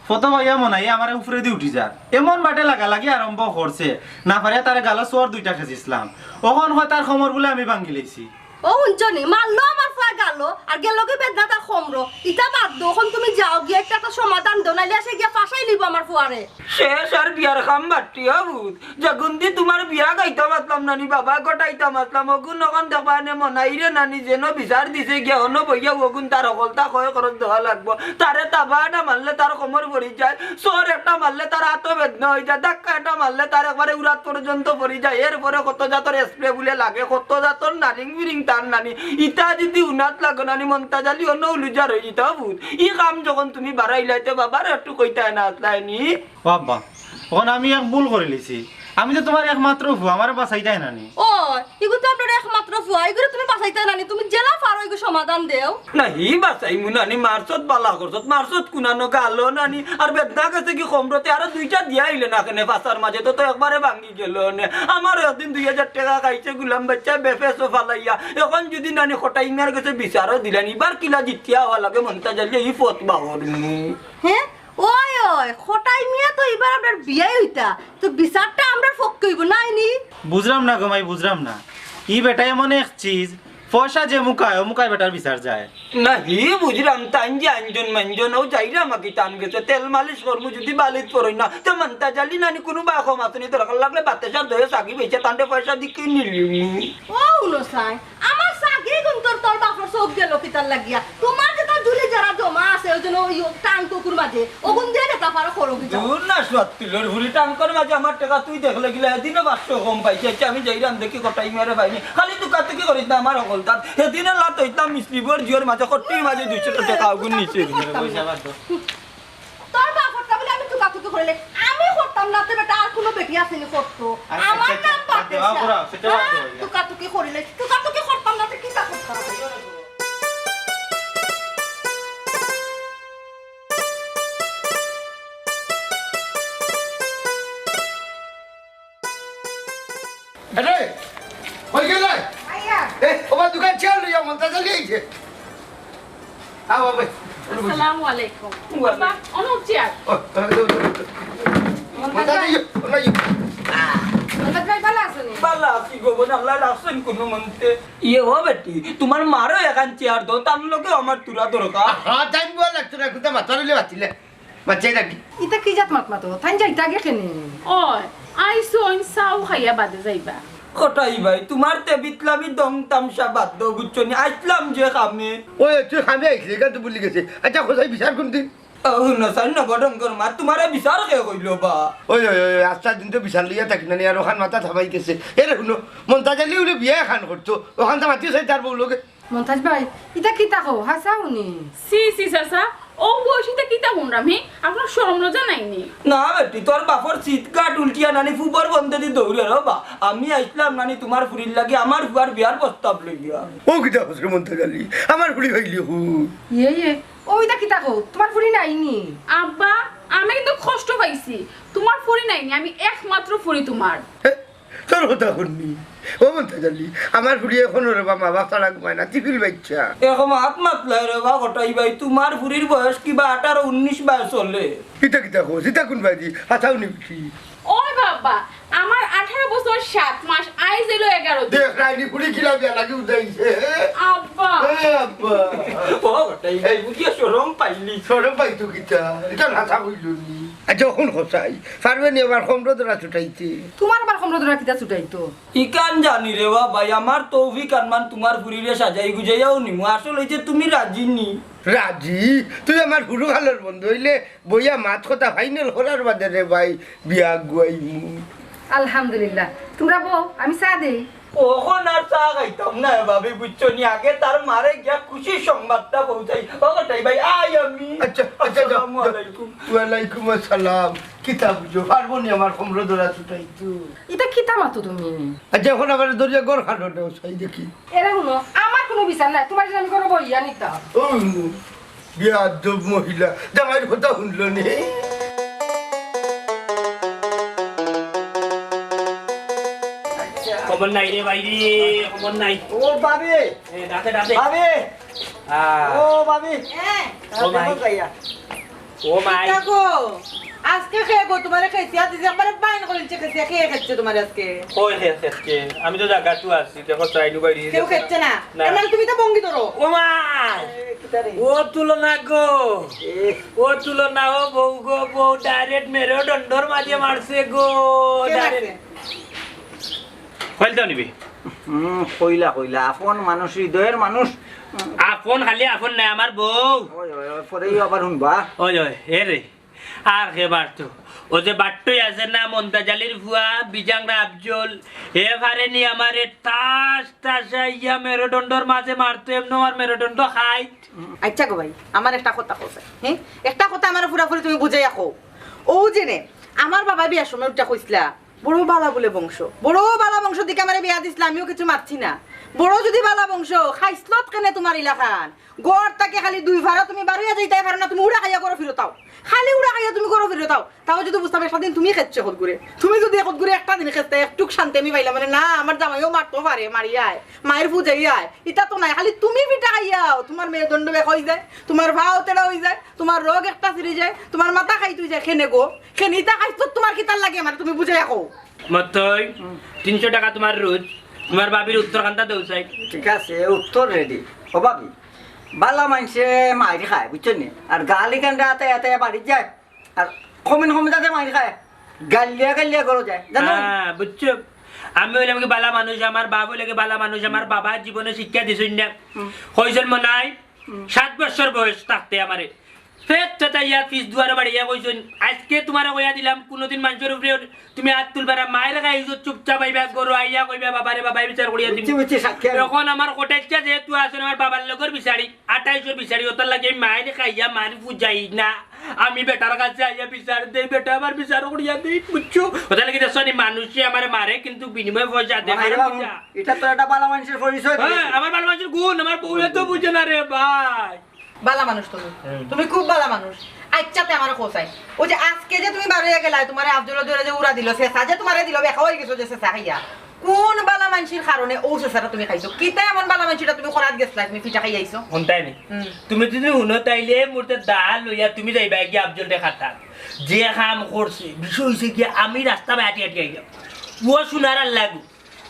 ফটো পাইয়া মনাইয়ে আমারে উপরেদি উঠি যার। এমন বাটে লাগালাগি আরম্ভ করছে, না পারিয়া তারে গালো চড় দুইটা খেছিছলাম। অখন কয় তার কোমর বুলে আমি ভাঙ্গি লাইছি। ও হুনছো নি, মারলো আমার ফুয়া গালো, আর গেলোগি বেদনা তার কোমরো। ইতা বাদ দেও, অখন তুমি যাও গিয়া একটা, একটা সমাধান দেও, নাইলে আসে গিয়া ফাঁসাই লিবো আমার ফুয়ারে। শেষ আর বিয়ার খাম বাট্টি অবুত। যেগুন দি তুমার বিয়া গাইতাম আছলাম নানি বাবা, গটাইতাম আছলাম, অগুন অখন দেখবা নে মনাইরে নানি যেন বিচার দিছে গিয়া, অনো বইয়া অগুন তার হকলতা কয় খরচ দেওয়া লাগবো। তারে তাবা একটা মারলে তার কোমর পড়ি যায়, চড় একটা মারলে তার আতো বেদনা অই যায়, ধাক্কা একটা মারলে তার একবারে উরাত পর্যন্ত পড়ি যায়। এরপরে কত জাতর spray বুলে লাগে, কত জাতর নারিং বিরিং তার নানি। ইতা যদি উনাত লাগো নানি মন্তাজ আলী অনো উলুজার অই যিতা অবুত। ই কাম যখন তুমি বাড়াইলাইতে বাবারে একটু কইতায় না আছলায় নি। ও আব্বা, অখন আমি এক ভুল করিলিছি। আমি যে তুমার একমাত্র ফুয়া, আমারে বাঁচাইতায় নানি। ও, ইগু তো আপনার একমাত্র ফুয়া, ইগুরে তুমি বাঁচাইতায় নানি, তুমি যেলা পারো ইগু সমাধান দেও। না, হি বাঁচাইমু নানি, মারছত বালা করছত, মারছত কুনানো গালো নানি, আর বেদনা গেছে কি কোমরতে, আরো দুইটা দিয়া আইলে না কেনে পাছার মাঝে, তো, তো একবারে ভাঙ্গি গেলো নে। আমার একদিন দুই হাজার টেকা খাইছে গুলাম বাইচ্চায় বেফেসো ফালাইয়া, অখন যদি নানি কটাই মিয়ার গেছে বিচারও দিলাম, ইবার কিলা জিতিয়া অওয়া লাগে মন্তাজ আলী ই ফত বাহরমু। হে? ওই, ওই, কটাই মিয়া তো ইবার আমরার বিয়াই অইতা, তো বিচারটা আমরার পক্ষে অইবো, নায় নি? বুঝরাম না গো মাই, বুঝরাম না। ই বেটা এমন এক চিজ, পয়সা যে মুখায়, অউ মুখায় বেটার বিচার যায়। না, হি বুঝরাম, তাইন যে আইনজন মাইনজন, অউ যাইরা মাকি তান গেছে, তেল মালিশ করমু, যদি বালিত পড়ই না, তে মন্তাজ আলী নানি কুনু বা কম আছে নি, দরকার লাগলে বাতাসার দয়ে সাগি বেচে তানরে পয়সা দি কিনিলিমু। ও হুনো চাই, আমার সাগি গুন্তর তোর বাপর চউখ গেলো কিতার লাগিয়া? তুমার যেতা দুলে যারা জমা আছে, ওই জন্য ওই টাঙ্কুকুর মাঝে, ওগুন দিয়ে নেতা পারো করো কি যাও। দূর না, সুয়াত্তিলর হুরি টাঙ্কর মাঝে আমার টেকা তুই দেখলে গিলা, এদিনও পাঁচশো কম পাইছি। আচ্ছা, আমি যাইরাম দেখি কটাই মেরে পাইনি। খালি তুকাতুকি করিস না আমার হকলতাত। এদিনও লাত হইতাম মিসলিবর জিওর মাঝে, কট্টির মাঝে দুইশো টেকা ওগুন নিচে। তোর বাপরটা বলে আমি তুকাতুকি করিলে, আমি করতাম না, তো বেটা আর কোনো বেটি আসেনি করতো। আচ্ছা, আমার আচ্ছা, নাম আচ্ছা, বাদ দে, বাদ দে, বাদ দে, হ্যাঁ? বাদ দে। তুকাতুকি করিলে, তুকাতুকি করতাম না, তো কিতা করতাম? আরে, কই গেলে? আইয়া। এ, ও বা দোকান চেয়ার লইয়া মন্তাজ আলী আইছে। আও, আও, ভাই। আসসালামু আলাইকুম। ওয়ালাইকুম। বাবা, অনো চেয়ার। ও, ও, ও, ও। মন্তাজ ভাই। মন্তাজ আলী, ও, না, ই। মন্তাজ ভাই, ভালা আছনি? ভালা আছি গো বোন, আল্লায় রাখছইন কুনুমন্তে। ইয়ে ও বেটি, তুমার মারও এখান চেয়ার দেও, তার লগেও আমার তুরা দরকার। হ্যাঁ, তাই বল, তোরা কুতা মাথা লইলে বাতিলে। বাচ্চাই রাখি। ইতা কি জাত মাত মাতো? তাইন যাইতা গে কেনে? ওই, আইছো, অইন চাও খাইয়া বাদে যাইবা। কটাই ভাই, তুমার তে বিতলামি দং তামশা বাদ দেও, বুঝছো নি? আইছলাম যে কামে। ওই, তুই কামে আইছলি, কেন তুই ভুলি গেছে? আচ্ছা, কোথায় বিচার কোন দিন? ও, হুনো, সাইন না বড় ডঙ্গর মা, তুমারে বিচার কে কইলো বা? ওই, ওই, ওই, ওই, আস্তা দিন তো বিচার লইয়া থাকি না নি, আর ওখান মাথা থামাই গেছে। এরে হুনো, মন্তাজ আলী উনি বিয়া খান করতো, ওখান তো মাতিও চাই তার বউ লগে। মন্তাজ ভাই, ইতা কিতা কও? হাছা হুনি। ছি, ছি, চাচা, ও বয়সিতে কিতা হুনরাম হি? আপনার শরম লজ্জা নাই নি? না বেটি, তোর বাপর সিটকাট উল্টিয়া নানি ফুবর বন্ধে দি দৌড়ে রে বা। আমি আইছলাম নানি তুমার ফুরির লাগি আমার ফুয়ার বিয়ার প্রস্তাব লইয়া। ও কিতা কস রে মন্তাজ আলী? আমার ফুরি পাইলি হু। ইয়ে, ইয়ে, ও ইতা কিতা কও? তুমার ফুরি নাই নি? আব্বা, আমি কিন্তু কষ্ট পাইছি। তুমার ফুরি নাই নি, আমি একমাত্র ফুরি তুমার। হে, তোর কথা হুননি। ও মন্তাজ আলী, আমার ফুরি এখনো রে বা মা বাপ ছাড়া ঘুমায় না, তিফিল বাইচ্চা। এখন হাত মাতলাই রে বা কটাই ভাই, তুমার ফুরির বয়স কিবা আঠারো উনিশ বা চলে। ইতা কিতা কস? ইতা কোন বাজি? হাছাও নি বেটি? ওই বাবা, আমার আঠারো বছর সাত মাস, আইজ অইলো এগারো দিন। দেখ, রাইনি ফুরি কিলা বিয়া লাগি উদাইছে। আব্বা। এ আব্বা। ও কটাই ভাই, বুঝিয়া শরম পাইলি। শরম পাইতো কিতা? ইতা হাছা কইলো নি। আচ্ছা, অখন কছাই, পারবে নি আবার কমরো ধরা ছুটাইতে? তুমার আবার কমরো ধরা কিতা ছুটাইতো? ইখান জানি রে বা ভাই, আমার তৌফিক আনমান তুমার ফুরিরে সাজাই গুজাইয়াও নিমু। আসল অইছে তুমি রাজি নি। রাজি? তুই আমার হুরু খালর বন্ধু অইলে বইয়া মাত কথা ফাইনাল করার বাদে রে ভাই বিয়া আগুয়াইমু। আলহামদুলিল্লাহ। তুমরা বও, আমি চা দেই। অখন আর চা খাইতাম না ভাবি, বুঝছো নি? আগে তার মারে গিয়া খুশির সংবাদটা পৌঁছাই। ও কটাই ভাই, আই আমি। আচ্ছা, আচ্ছা, যাও, আসসালামু যাও। আলাইকুম। ওয়ালাইকুম আসসালাম। কিতা বুঝো? পারবো নি আমার কমরো ধরা ছুটাইতো? ইতা কিতা মাতো তুমি? আচ্ছা, অখন আবার ধরিয়া ঘর খাটো দেও, চাই দেখি। এরে হুনো, আমার কুনু বিচার নাই, তুমার জন্য আমি ঘরো বইয়া নিতাম। ও হুনো, বেয়াদব মহিলা, জামাইর কথা হুনলো নি। খবর নাই রে ভাই রে, খবর নাই। ও ভাবি, এ, ডাকে, ডাকে। ভাবি, আহ। ও ভাবি। হ্যাঁ। ও ভাই। দেখো যাইয়া। ও মাই। দেখো, আজকে কে গো তুমারে খেছিয়া দিছে, একবারে বাইন করিলছে খেছিয়া, কে খেছে তুমারে আজকে? কই কে খেছে? আমি তো জাগাত আছি, দেখো চাইনু বাইরে। কেউ খেছে না? না। এর মানে তুমি তো ভঙ্গি ধরো। ও মাই। এ, কিতা রে? ও তুলনা গো। এ। ও তুলনা, ও বউ গো, বউ direct মেরুদণ্ডর মাঝে মারছে গো। কে direct। মারছে? কইল তো নিবি। হুম, কইলা, কইলা। আপন মানুষ, হৃদয়ের মানুষ। আপন খালি আপন নায়, আমার বউ। ওই, ওই, ওই, পরেই আবার হুনবা। ওই, ওই, এ রে। আর কে মারতো? ও যে বাট্টই আছে না, মন্তাজ আলীর ফুয়া, বিজাংরা আফজল, হে পারেনি আমারে ঠাস ঠাসাইয়া মেরুদণ্ডর মাঝে মারতো, এমনে আমার মেরুদণ্ড খাইট। আচ্ছা গো ভাই, আমার একটা কথা কও চাই, হ্যাঁ? একটা কথা আমারে পুরাপুরি তুমি বুঝাইয়া কও। ও যে নে, আমার বাবা বিয়ার সময় উঠা কইছলা, বড় বালা বুলে বংশ, বড় বালা বংশ দেখি আমারে বিয়া দিছলা, আমিও কিছু মাতছি না। বড় যদি বালা বংশ, খাইছলত কেনে তুমার ইলাখান? ঘর থাকি খালি দুই ফারা তুমি বারইয়া যাইতায় পারো না, তুমি উড়া খাইয়া ঘরো ফিরত আও। খালি উড়া খাইয়া তুমি ঘরো ফিরত আও। তাও যদি বুঝতাম একটা দিন তুমি খেচ্ছে কতগুরে। তুমি যদি কতগুরে একটা দিন খেছতায়, একটুক শান্তি আমি পাইলাম। মানে না, আমার জামাইও মারতো পারে, মারিয়ায়, মায়ের ফুজাইয়ায়। ইতা তো নাই, খালি তুমি পিটা খাইয়াও। তুমার মেরুদণ্ড বেকা অইযায়, তুমার পাও তেড়া অইযায়, তুমার রগ একটা ছিড়ি যায়, তুমার মাথা খাইত অইযায়। কেনে গো? কেনে ইতা খাইছত তুমার কিতার লাগি আমারে তুমি বুঝাইয়া কও। মতই, তিনশো টেকা তুমার রোজ, তুমার ভাবির উত্তর খানটা দেও চাই। ঠিক আছে, উত্তর ready। ও ভাবি, বালা মানষে মাইর খায়, বুঝছো নি? আর গালি কান্দা আতে আতে বাড়িত যায়, আর কমিন কমিন তাতে মাইর খায়, গালিয়া গালিয়া ঘরো যায়, জানো? হ্যাঁ, বুঝছো? আমি অইলাম কি বালা মানুষ, আমার বাপ অইলে কি বালা মানুষ, আমার বাবা জীবনে শিক্ষা দিছইন না। হুম। কইছইন মনে হয়, সাত বছর বয়স থাকতে আমারে পেট পেটাইয়া পিছ দুয়ারো বাড়িয়া কইছইন, "আইজকে তুমারে কইয়া দিলাম, কুনুদিন মানষর উপরে তুমি আত তুলবায় না, মাইর খাইছো, চুপচাপ আইবা ঘরো, আইয়া কইবা বাবারে, বাবায় বিচার করিয়া দিবো।" বুঝছি, বুঝছি, সাক্ষী আমি। অখন আমার কটাইচ্ছা যেহেতু আছইন আমার বাবার লগর বিচারি, আটাইশর বিচারি, অতার লাগি আমি মাইর খাইয়া মাইর বুঝাই না। আমি বেটার কাছে আইয়া বিচার দেই, বেটায় আমার বিচার করিয়া দেইন, বুঝছো? অতার লাগি দেখছো নি, মানষে আমারে মারে, কিন্তু বিনিময়ে পয়সা দেয়। মাইর কারণ বাবা, কিতা? ইটা তো একটা ভালা মানষর পরিচয়। হ্যাঁ, আমার ভালা মানষর গুণ, আমার বউয়ে তো বুঝে না রে ভাই। ভালা মানুষ তুমি। হুম। তুমি খুব ভালা মানুষ। আইচ্ছা, তে আমারে কও চাই, অউ যে আইজকে যে তুমি বারইয়া গেলায়, তুমারে আফজলে ধরিয়া যে উড়া দিলো, ছেঁচা যে তুমারে দিলো, বেকা অইগেছো যে ছেঁচা খাইয়া। কুন ভালা মানষর কারণে অউ ছেঁচাটা তুমি খাইছো? কিতা এমন ভালা মানষর ইটা তুমি করাত গেছলায়, তুমি পিঠা খাইয়া আইছো? হুনতায় নি? হুম। তুমি যদি হুনো, তাইলে মুর্তে দা লইয়া তুমি যাইবায় গিয়া আফজলরে খাটাত। যে কাম করছে, বিষয় অইছে গিয়া আমি রাস্তা বায় আটি আটি আইলাম। ও সোনার আল্লাহ গো।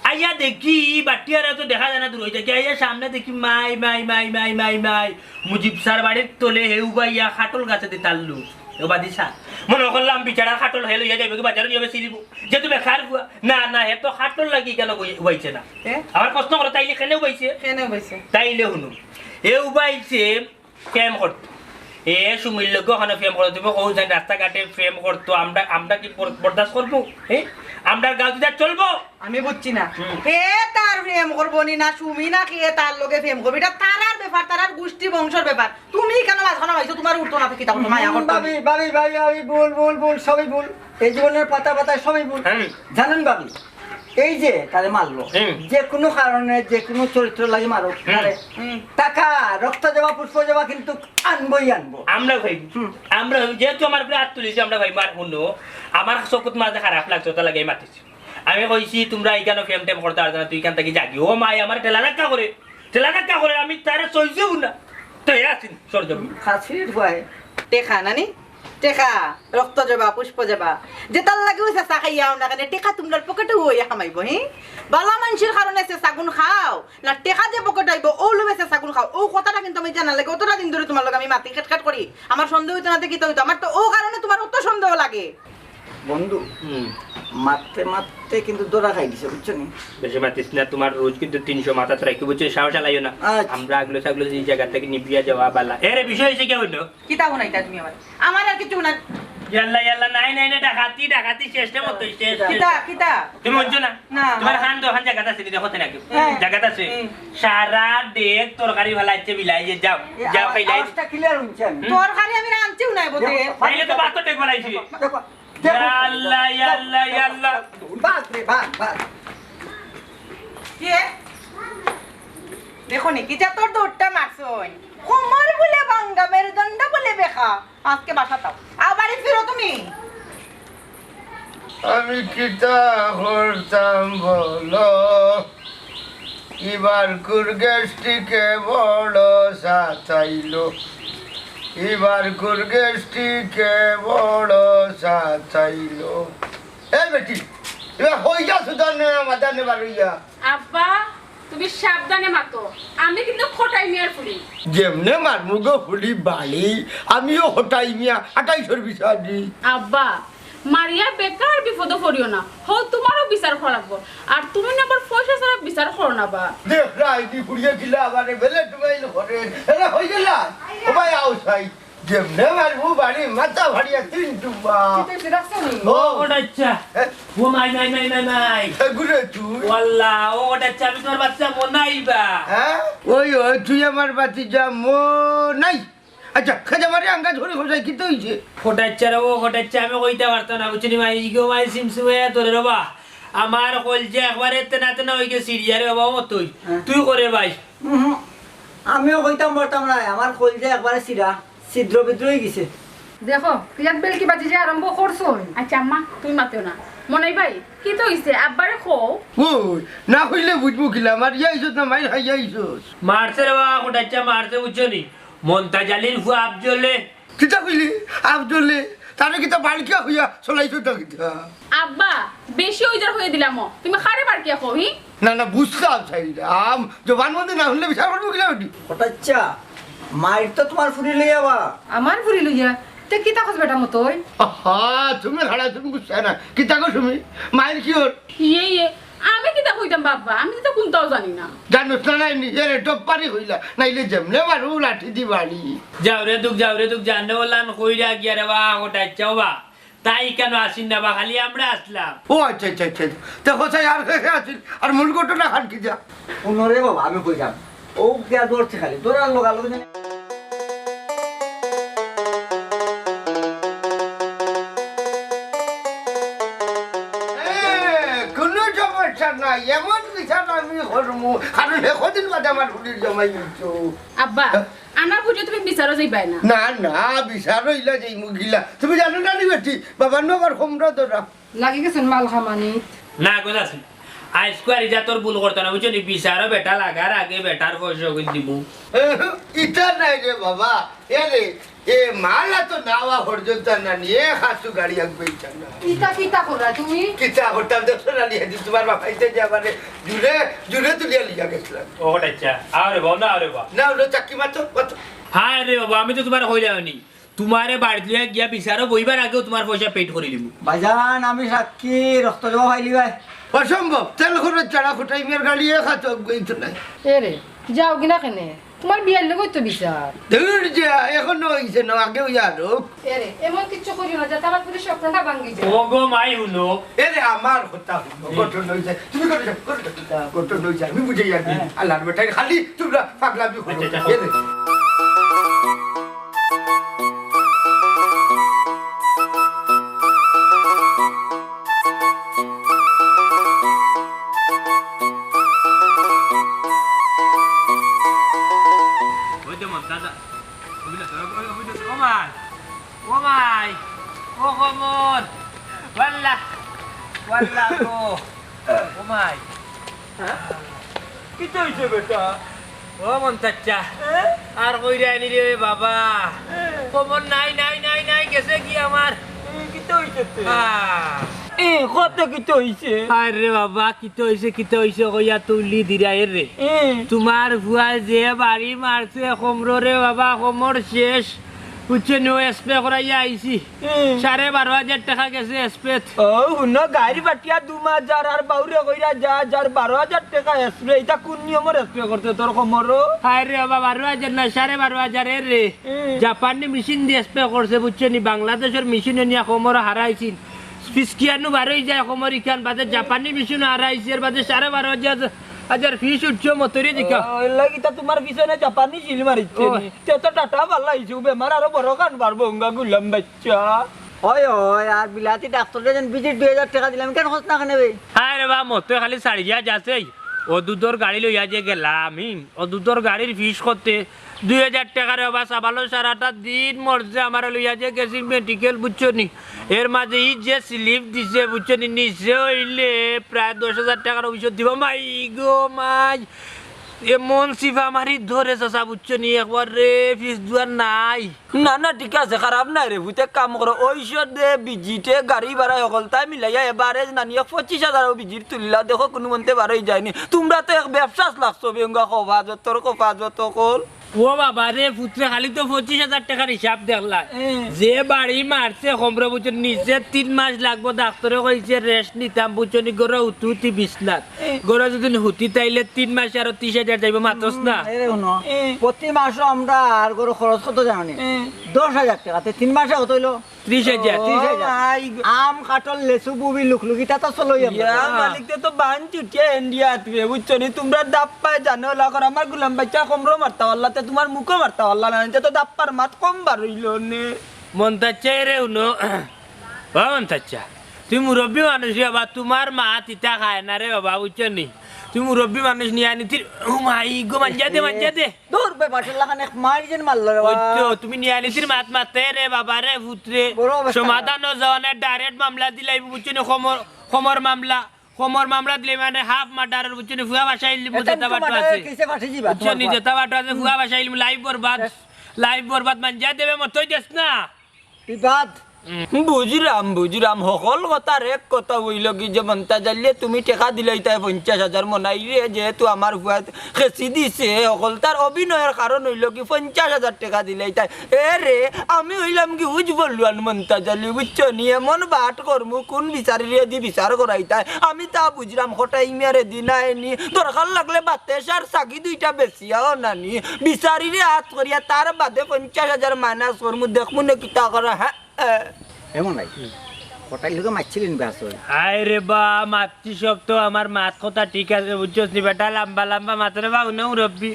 আইয়া দেখি, ই বাট্টিয়ারা তো দেখা যায় না দূর অইতে। আইয়া সামনে দেখি মাই, মাই, মাই, মাই, মাই, মাই। মুজিব চাচার বাড়ির তলে হেউ বাইয়া খাটল গাছেদি তারলু। ও বাদি চা। মনো করলাম বিচারার খাটল হে লইয়া যাইবো কি বাজারো নিয়া বেচিলিবো। যেহেতু বেকার ফুয়া। না, না, হে তো খাটল লাগি কেনে উবাইছে না? এ? আমার প্রশ্ন করো, তাইলে কেনে উবাইছে? কেনে উবাইছে? তাইলে হুনো। হে উবাইছে প্রেম করতো। এ সুমির লগে অখানো প্রেম করতো। তুমি কও যেন রাস্তাঘাটে প্রেম করতো, আমরা, আমরা কি বর-, বরদাস্ত করবো? এ? আমরার গাঁও ইতা চলবো? আমি বুঝছি না। হুম। হে তার প্রেম করবো নি না সুমি না কে তার লগে প্রেম করবো? ইটা তারার ব্যাপার, তারার গুষ্টি বংশর ব্যাপার। তুমি কেনে মাঝখানো আইছো? তুমার উঠতো না তো কিতা করতো, মায়া হুম, করতো? ভাবি, ভাবি, ভাবি, ভাবি, ভুল, ভুল, ভুল, সবই ভুল। এই জীবনের পাতায় পাতায় সবই ভুল। হুম। জানেন ভাবি, এই যে তারে মারলো, হুম। যে কোনো কারণে, যে কোনো চরিত্র লাগি মারুক, হুম। তারে হুম। টাকা, রক্ত জবা, পুষ্প জবা কিন্তু আনবোই আনবো। আমরা ভাই, হুম। আমরা ভাই, যেহেতু আমার উপরে আত তুলিছে, আমরা ভাই মার হুনো, আমার চকুত মাঝে খারাপ লাগছে, অতার লাগি মাতিছি। আমি কইছি, "তুমরা ইখানো প্রেম টেম করতায় পারতায় না, তুই ইখান থাকি যাগি।" ও মাই আমারে ঠেলা ধাক্কা করে, ঠেলা ধাক্কা করে, আমি তারে সইছেও না। তো হে আছইন, সরজমিন। খাসির ভাই। টেকা নানি? টেকা, রক্ত জবা, পুষ্প জবা। যেতার লাগিউ ছেঁচা খাইয়া আও না কেনে, টেকা তুমরার পকেটেউ অইয়া হামাইবো, হি? ভালা মানষর কারণে ছেঁচাগুন খাও, না টেকা যে পকেটো আইবো, অউ লোভে ছেঁচাগুন খাও। অউ কথাটা কিন্তু আমি জানার লাগি অতটা দিন ধরি তুমার লগে আমি মাতি খেটখেট করি। আমার সন্দেহ অইতো না তে কিতা অইতো? আমার তো অউ কারণে তুমার অত সন্দেহ লাগে। বন্ধু, হুম। মাততে মাততে কিন্তু ধরা খাই দিছে, বুঝছো নি? বেশি মাতিস না, তুমার রোজ কিন্তু তিনশো মাথাত রাখি, বুঝছো? সাহস হালাইও না। আচ্ছা। আমরা আগলো ছাগলো যে জাগা থাকি নিবিয়া যাওয়া ভালা। এরে বিষয় অইছে কিতা হুনো? কিতা হুনাইতায় তুমি আমারে? আমার আর কিচ্ছু হুনার। ইয়াল্লা, ইয়াল্লা, নাই, নাই, নাই, ডাকাতি, ডাকাতি, শেষ রে মতো, শেষ, শেষ। কিতা, কিতা? তুমি হুনছো না? না। তুমার কান তো অখান জাগাত আছে নি, দেখো তো নাকি? হ্যাঁ। জাগাত আছে। হুম। সারা ডেগ তরকারি ফালাইছে বিলাইয়ে, যাও, এ, যাও, আওয়াজ, খাইলাই। আওয়াজটা clear হুনছি আমি। হুম। তরকারি আমি রানতেও নাই বোধে। দেখো, তাইলে তো ভাত তো ডেগ ফালাইছে। দেখো, দেখো। ইয়াল্লা, ইয়াল্লা, ইয়াল্লা। বাঘ রে, বাঘ, বাঘ। কে? দেখো নি, কিতা তোর দৌড়টা মারছইন। কোমর বুলে ভাঙ্গা, মেরুদণ্ড বুলে বেকা। আইজকে বাসাত আও। আবার ফিরো তুমি। আমি কিতা করতাম বলো? ইবার কুর গেস্টিকে বড় সাতাইলো। ইবার কুর গেস্টিকে বড় সাতাইলো। এই বেটি, এবার হইয়া সুদানে মাদানে বারইয়া। আব্বা, তুমি সাবধানে মাতো, আমি কিন্তু খটাই মিয়ার ফুড়ি। যেমনে মারমু গো ফুড়ি বাড়ি, আমিও খটাই মিয়া, আটাইশর বিচারি। আব্বা, মারিয়া বেকার বিপদো পড়িও না, হউ তুমারও বিচার করা লাগবো। আর তুমি না আবার পয়সা ছাড়া বিচার করো না বা। দেখরায়নি ফুড়িয়ে কিলা আমারে বেলে ডুবাইল করে, এরা হই গেলা। ও ভাই, আও সাই। যেমনে মারমু বাড়ি মাথা ফাড়িয়া তিন টুকরা। কিতা অইছে, ডাকছো নি? ও, ও, ওটা ইচ্ছা। হ্যাঁ? ও মাই, মাই, মাই, মাই, মাই। এ, ঘুরে তুই। ওয়াল্লা, ও, ওটা ইচ্ছা, আমি তুমার বাচ্চা মনাইবা। হ্যাঁ? ওই, ওই, তুই আমার বাচ্চা মনাই। আচ্ছা, খেজা মারি আঙ্গা ধরে খোঁজাই, কিতা অইছে? ওটা ইচ্ছা রে, ও, ওটা ইচ্ছা, আমি কইতাম পারতাম না, বুঝছো নি মাই, ইগো মাই সিমসিমাইয়া ধরে রে বা। আমার কইলজা একবারে তেনা তেনা অইগেছে রে বাবা, ও তুই। হ্যাঁ। তুই করে ভাই। উহু, আমিও কইতাম পারতাম না, আমার কইলজা একবারে ছিড়া। ছিদ্র বিদ্র অইগেছে। দেখো, ইয়াত বেলকি বাজি যে আরম্ভ করছো। আচ্ছা আম্মা, তুমি মাতিও না। মনাই ভাই, কিতা অইছে? আব্বারে কও। ওই, না কইলে বুঝমু কিলা, মারিয়া আইছস না মাইর খাইয়া আইছস? মারছে রে বাবা, কোটাইচ্ছা মারছে, বুঝছো নি? মন্তাজ আলীর ফুয়া আফজলে। কিতা কইলি? আফজলে? তারে কিতা বাড়কিয়া কইয়া চলাইছস না কিতা? আব্বা, বেশি অইজার কইয়া দিলাম, তুমি কারে বাড়কিয়া কও, হি? না, না, বুঝতাম চাইরাম। জবান বন্দি না হুনলে বিচার করমু কিলা বেটি? কোটাইচ্ছা, মাইর তো তুমার ফুরি লইয়া বা। আমার ফুরি লইয়া? তে কিতা কস বেটা মতই? আহা, তুমি খাড়া, তুমি বুঝছো না। কিতা কস তুমি? মাইর কি অর? ইয়ে, ইয়ে, আমি কিতা কইতাম আব্বা, আমি তো কুনটাও জানি না। জানোস না, নাই নিজের টপ পারি হইলা, নাইলে যেমনে মারু লাঠি দি বাড়ি। যাও রে দুঃখ, যাও রে দুঃখ, জানে ওলান কইরা গিয়া রে বা, ওটা ইচ্ছা বা। তাই কেন আসিন না বা, খালি আমরা আসলাম। ও আচ্ছা, আচ্ছা, আচ্ছা। দেখো চাই আর কে কে আছিল, আর মূল ঘটনা খান কি যা? হুনো রে বাবা, আমি কইলাম, ও গিয়া ধরছে খালি, ধরার লগে লগে জানি এ, কুনু সমস্যা নাই, এমন বিচার আমি করমু, কারণ হে কদিন বাদে আমার ফুড়ির জামাই অইছো। আব্বা, হ্যাঁ? আনা বুঝে তুমি বিচারো যাইবায় না। না, না, বিচার অইলা যাইমু গিলা। তুমি জানো না নি বেটি, বাবার নগর হোমরা ধরা। লাগি গেছেন মাল খামানি। না, গো যাসি। আইজকু আর ইটা তোর ভুল করতো না, বুঝছো নি? বিচারো বেটা লাগার আগে বেটার পয়সা কই দিমু। এহ, ইটা নাই রে বাবা। এ রে, এ মালা তো নাওয়া পর্যন্ত না নিয়ে খাসু গাড়ি আগুয়াইতা না। কিতা কিতা কররা তুমি? কিতা করতাম দেখছো না নি, হেদিন তোমার বাবাইতে যে আমারে জুরে, জুরে তুলিয়া লিয়া গেছিলাম। ও আচ্ছা, আরে বাবা, না রে বাবা। না, ওটা চাকরি মাত্র, মাত্র। হায় রে বাবা, আমি তো তোমার কইলাম নি। তোমারে বাড়িত লইয়া গিয়া বিচারো বইবার আগেও তোমার পয়সা paid করি দিমু। ভাইজান, আমি সাক্ষী, রক্ত জমা পাইলি ভাই। অসম্ভব, তেল খরচ ছাড়া ফুটাই মেয়ের গাড়ি এক হাত অগ্রহিত নাই। এ রে, যাও গিনা কেনে? তোমার বিয়ার লগই তো বিচার। দূর যা, এখনো অইছে না, আগে অইয়া আরো। এ রে, এমন কিচ্ছু করিও না, যাতে আমার পুরো স্বপ্নটা ভাঙ্গি যায়। ও গো মাই হুনো। এ রে, আমার কথা হুনো, হুম। ঘটনা অইছে। তুমি করে যাও, করে যাও। ঘটনা অইছে, আমি বুঝাই আর কি। হ্যাঁ। আল্লাহর বেটায় খালি তোমরা পাগলামি করো। আচ্ছা, আচ্ছা। এ রে। ওই যে মন, দাদা। ওই যে, ওই যে, ও মাই, ও মাই, ও কমর, ওয়াল্লা, ওয়াল্লা গো, ও মাই। হ্যাঁ? কিতা অইছে বেটা? ও মন্তাচ্চা, হ্যাঁ? আর কইরায় নি রে বাবা। হ্যাঁ। কমর নাই, নাই, নাই, নাই, গেছে কি আমার? এ, কিতা অইছে তে? আহ। এ, কত কিতা অইছে? আরে বাবা, কিতা অইছে, কিতা অইছে কইয়া তুলি দিরা এ রে। এ। তোমার ফুয়ায় যে বাড়ি মারছে কমরো রে বাবা, কমর শেষ। বুঝছো নি, ও spray করাইয়া আইছি। হুম। সাড়ে বারো হাজার টেকা গেছে spray-ত। ও, হুনো, গাড়ি বাটিয়া দু মাস যার আর বাউরে কইরা যা, যার বারো হাজার টেকা spray, ইটা কুন নিয়মর spray করছে তোর কমরো? হায় রে বাবা, বারো হাজার না, সাড়ে বারো হাজার এ রে। হুম। জাপানি মেশিন দি spray করছে, বুঝছো নি? বাংলাদেশর মেশিন নিয়া কমরো হারাইছিল। ফিসকিয়ানো বারোই যায় কমর ইখান, বাদে জাপানি মেশিন হারাইছে, এর বাদে সাড়ে বারো হাজার, হাজার ফিস উঠছে মতরে দেখা। ও, এর লাগি তা তোমার পিছনে জাপানি সিল মারিছে ও। নি। তে তো টাটা ভালা অইছে, বেমার আরো বড় খান বাড়বো, উঙ্গা গুলাম বাচ্চা। অয়, অয়, আর বিলাতি ডাক্তাররে যেন visit দুই হাজার টেকা দিলাম, কেন খোঁজ না কেনে বে? হায় রে বা, মতে খালি ছাড়িয়া যাচ্ছে। ও দুধর গাড়ি লইয়া যে গেলাম, হুম, ও দুধর গাড়ির ফিস করতে দুই হাজার টেকা রে বাবা, সাবালো সারাটা দিন মরছে, আমারে লইয়া যে গেছি মেডিকেল, বুঝছো নি? এর মাঝে ই যে স্লিপ দিছে, বুঝছো নি? নিচে অইলে প্রায় দশ হাজার টেকার ঔষধ দিব। মাই গো মাই, এমন সিফা মারি ধরে চাচা, বুঝছো নি? একবার রে ফিস দুয়ার নাই। না, না, ঠিক আছে, খারাপ নাই রে। ফুতে কাম করো, ঔষধে, ভিজিটে, গাড়ি ভাড়া হকলতায় মিলাইয়া average নানিয়ে পঁচিশ হাজারও ভিজিট তুললা। দেখো, কুনু মন্তে বারোই যায়নি। তুমরা তো এক ব্যবসাত লাগছো, বেঙ্গা কফা যতর কফা যত কল। ও বাবা রে, ফুতরে খালি তো পঁচিশ হাজার টেকার হিসাব দেখলা। এ। যে বাড়ি মারছে কমরো, বুঝছো, নিচে তিন মাস লাগবো, ডাক্তারে কইছে rest নিতাম, বুঝছো নি, গরো হুতি হুতি বিছনাত। এ। গরো যদি হুতি তাইলে তিন মাসে আরো ত্রিশ হাজার যাইবো, মাতস না। এরে হুনো, এ। প্রতি মাসো আমরা আর গরো খরচ কত জানো নি? এ। দশ হাজার টেকা, তে তিন মাসে কত অইলো? ত্রিশ হাজার। ও ত্রিশ হাজার। মাই গো। আম, কাঠল, লেচু, বুবি, লুকলুকি, তা তো চলোই আমরা। ইয়া, মালিক, তে তো বান চুটিয়া ইন্ডিয়া আতবে, বুঝছো নি? তুমরা দাপ্পায় জানো, লাগর আমার গুলাম বাচ্চা কমরো মারতা পারলা, তে তুমার মুখো মারতা পারলা না, তে তো দাপ্পার মাত কম বার অইলো নে। মন্তাচ্চা এরে হুনো, ও মন্তাচ্চা, তুমি মুরব্বি মানুষ রে বাবা, তুমার মাত ইতা খায় না রে বাবা, বুঝছো নি? তুমি মুরব্বি মানুষ নিয়া আনি তির, ও মাই গো, মাঞ্জা দে, মাঞ্জা দে। দূর বে, বাটুল লাখান এক মার যেন মারলো রে ওই বাবা। তো, তুমি নিয়ালিতির মাত মাতে রে বাবা রে, ফুতরে। বড় অবস্থা। সমাধান অ যাওয়া না, direct মামলা দিলাই, বুঝছো নি? কমর, কমর মামলা, কমর মামলা দিলে মানে half murder, বুঝছো নি? ফুয়া ভাষা ইলি, এটা যেটা তো বাটু murder আছে। কেসে ফাঁসি দিবা, বুঝছো নি? তোমার যেটা বাটু আছে, ফুয়া ভাষা ইলি, life বরবাদ। শেষ। Life বরবাদ, মাঞ্জা দেবে মতই দেস না। বিবাদ। বুঝরাম, বুঝরাম। হকল কথার এক কথা অইলো কি যে মন্তাজ আলীয়ে তুমি টেকা দিলাইতায় পঞ্চাশ হাজার মনাইরে, যেহেতু আমার ফুয়ায় খেছি দিছে, হকলতার অভিনয়র কারণ অইলো কি পঞ্চাশ হাজার টেকা দিলাইতায়। এ রে, আমি অইলাম কি উজ বললুয়ান মন্তাজ আলী, বুঝছো নি? এমন বাট করমু, কুন বিচারিরে দি বিচার করাইতায়, আমি তা বুঝরাম। কটাই মিয়ারে দি নায় নি, দরকার লাগলে বাতেশার সাগি দুইটা বেচিয়াও নানি, বিচারিরে আত করিয়া তার বাদে পঞ্চাশ হাজার মাইনাস করমু, দেখমু নে কিতা করা। হ্যাঁ। এমন নাই। কটাই লোকে মারছিলেন বে আসলে। আয় রে বা, মাতছি সব তো, আমার মাত কথা ঠিক আছে, বুঝছস নি বেটা? লাম্বা লাম্বা মাত রে বা, হুনো মুরব্বি।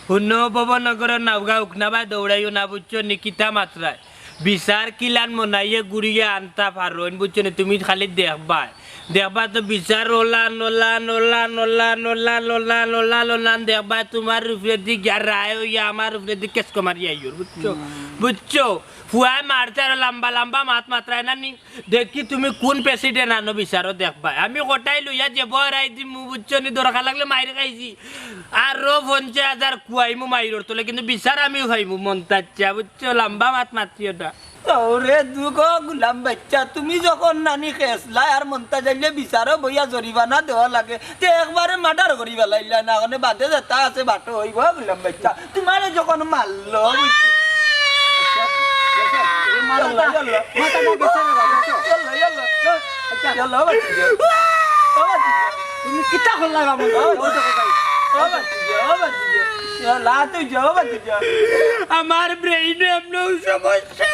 হুনো ভবনগরর নাওগা উকনা বায় দৌড়াইও না, বুঝছো নি? কিতা মাতরায়? বিচার কিলান মনাইয়ে গুড়িয়ে আনতা পারইন, বুঝছো নি? তুমি খালি দেখবায়। দেখবায় তো বিচার ওলান, ওলান, ওলান, ওলান, ওলান, ওলান, ওলান, ওলান, দেখবায় তুমার উপরেদি গিয়া রায় অইয়া আমার উপরেদি কেস কমারি আইয়র, বুঝছো? বুঝছো? ফুয়ায় মারছে আর লাম্বা লাম্বা মাত মাতরায় না নি। দেখি তুমি কুন প্রেসিডেন্ট আনো বিচারো দেখবায়। আমি কটাই লইয়া যে বরাই দিমু, বুঝছো নি? দরকার লাগলে মাইর খাইছি। আরো পঞ্চাশ হাজার খুয়াইমু মাইরর তলে, কিন্তু বিচার আমিউ পাইমু মন্তাজ চাচা, বুঝছো? লাম্বা মাত মাতিও না। ওরে দুগো গুলাম বাইচ্চা, তুমি যখন নানি খেসলায় আর মন্তাজ আলীয়ে বিচারো বইয়া জরিমানা দেওয়া লাগে, তে একবারে মার্ডার করি ফালাইলা না, অনে বাদে যেতা আছে বাটো অইবো গুলাম বাইচ্চা। তুমারে যখন মারলো, বুঝছো? মাথা, ইয়াল্লা, ইয়াল্লা। মাথাটা গেছে রে বাবা, গেছে। ইয়াল্লা, ইয়াল্লা। আচ্ছা। ইয়াল্লা, ও বাচ্চা। ও বাচ্চা। তুমি কিতা করলা বাবা? ও বাচ্চা। ও বাচ্চা, ও বাচ্চা। ইয়াল্লা, তুই যা, ও বাচ্চা। আমার ব্রেইনে এমনেউ সমস্যা।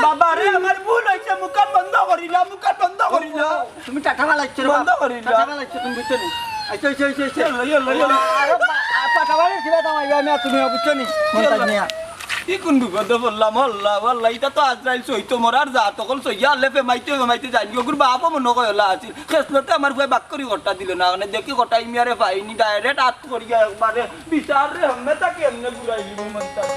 বাবা রে, আমার ভুল অইছে, মুখখান বন্ধ করিলা, মুখখান বন্ধ করিলা। তুমি টাটা বালাইছো রে বন্ধ বাবা। করিলা। টাটা বালাইছো তুমি, বুঝছো নি? আইছো, আইছো, আইছো, আইছো। ইয়াল্লা, ইয়াল্লা, ইয়াল্লা। আরে বা-, আ, টাটা বালাই কিবা দাম আইবা, আমি আর তুমি বুঝছো নি? মন্তাজ মিয়া। কি কুন বিপদো পড়লাম, আল্লাহ, আল্লাহ, ইটা তো আজরাইল সইতো, মরার জাত অকল সইয়া আল্লাহ ফেমাইতে ফেমাইতে যাইন গো। গুর বাপও মনো কয় অলা আছিল। খেসলতে আমার ফুয়ায় বাক্করি কটা দিলো না, মানে দেখি কটাই মিয়ারে পাইনি, direct আত করিয়া একবারে বিচার রে, হেমনে তাকে এমনে ঘুরাই দিব মন্তাজ।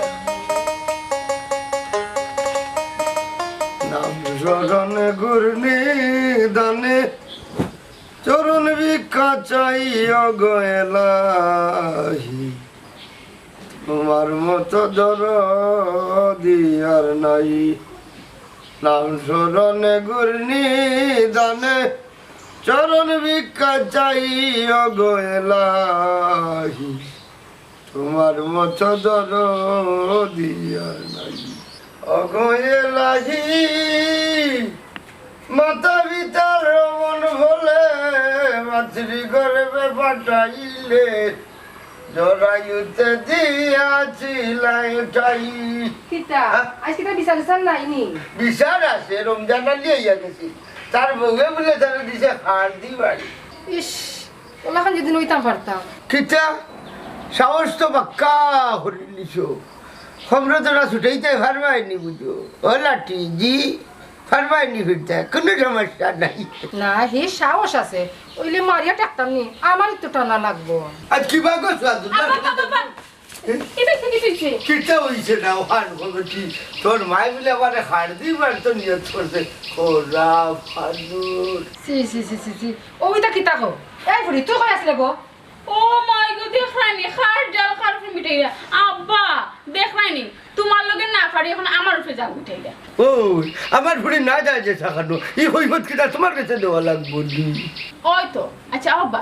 নাম স্মরণে ঘূর্ণি দানে চরণ ভিক্ষা চাই অগ এলাহি। তোমার মতো দরদি আর নাই। নাম স্মরণে ঘূর্ণি দানে চরণ ভিক্ষা চাই অগ এলাহি। তোমার মতো দরদি আর নাই। অগ এলাহি, মাতা পিতার মন বলে মাতৃগর্ভে পাঠাইলে জরায়ুতে দিয়াছিলায় ঠাই। কিতা? হ্যাঁ? আইজ কিতা বিচার-টিচার নাই নি? বিচার আছে, রমজান আলী আইয়া গেছে। তার বউয়ে বুলে তারে দিছে খার দি বাড়ি। ইস, অলাখান যদি অইতাম পারতাম। কিতা? সাহস তো বাক্কা করিলিছো। খমরো তোরা ছুটাইতে পারবায় নি বুঝো। ও লাঠি, জি, পারবায় নি ফিরতে, কুনু সমস্যা নাই। না, হে সাহস আছে, অইলে মারিয়া টেকতাম নি, আমারই তো টানা লাগবো। আজ কিবা গো সাধু? আব্বা, আব্বা, আব্বা, এ? কিতা অইছে না, ওহান কমিটি? তোর মায় বুলে আমারে খার দি বাড়িত নিয়ত করছে। খোরা ফানুর। ছি, ছি, ছি, ছি, ছি। অউ ইতা কিতা কও? এই ফুড়ি, তুই কই আছলে গো? ও মাই গো, দেখরায়নি, খার ডাল খার ফুল মিঠাইরা। আব্বা, দেখরায়নি, তুমার লগে না পারি, অখন আমার উপরে যাও উঠাইরা। ও, আমার ফুড়ি না যায় যে সাকানো, ই কৈফত কিতা তুমার গেছে দেওয়া লাগবো নি? ওই তো, আচ্ছা আব্বা,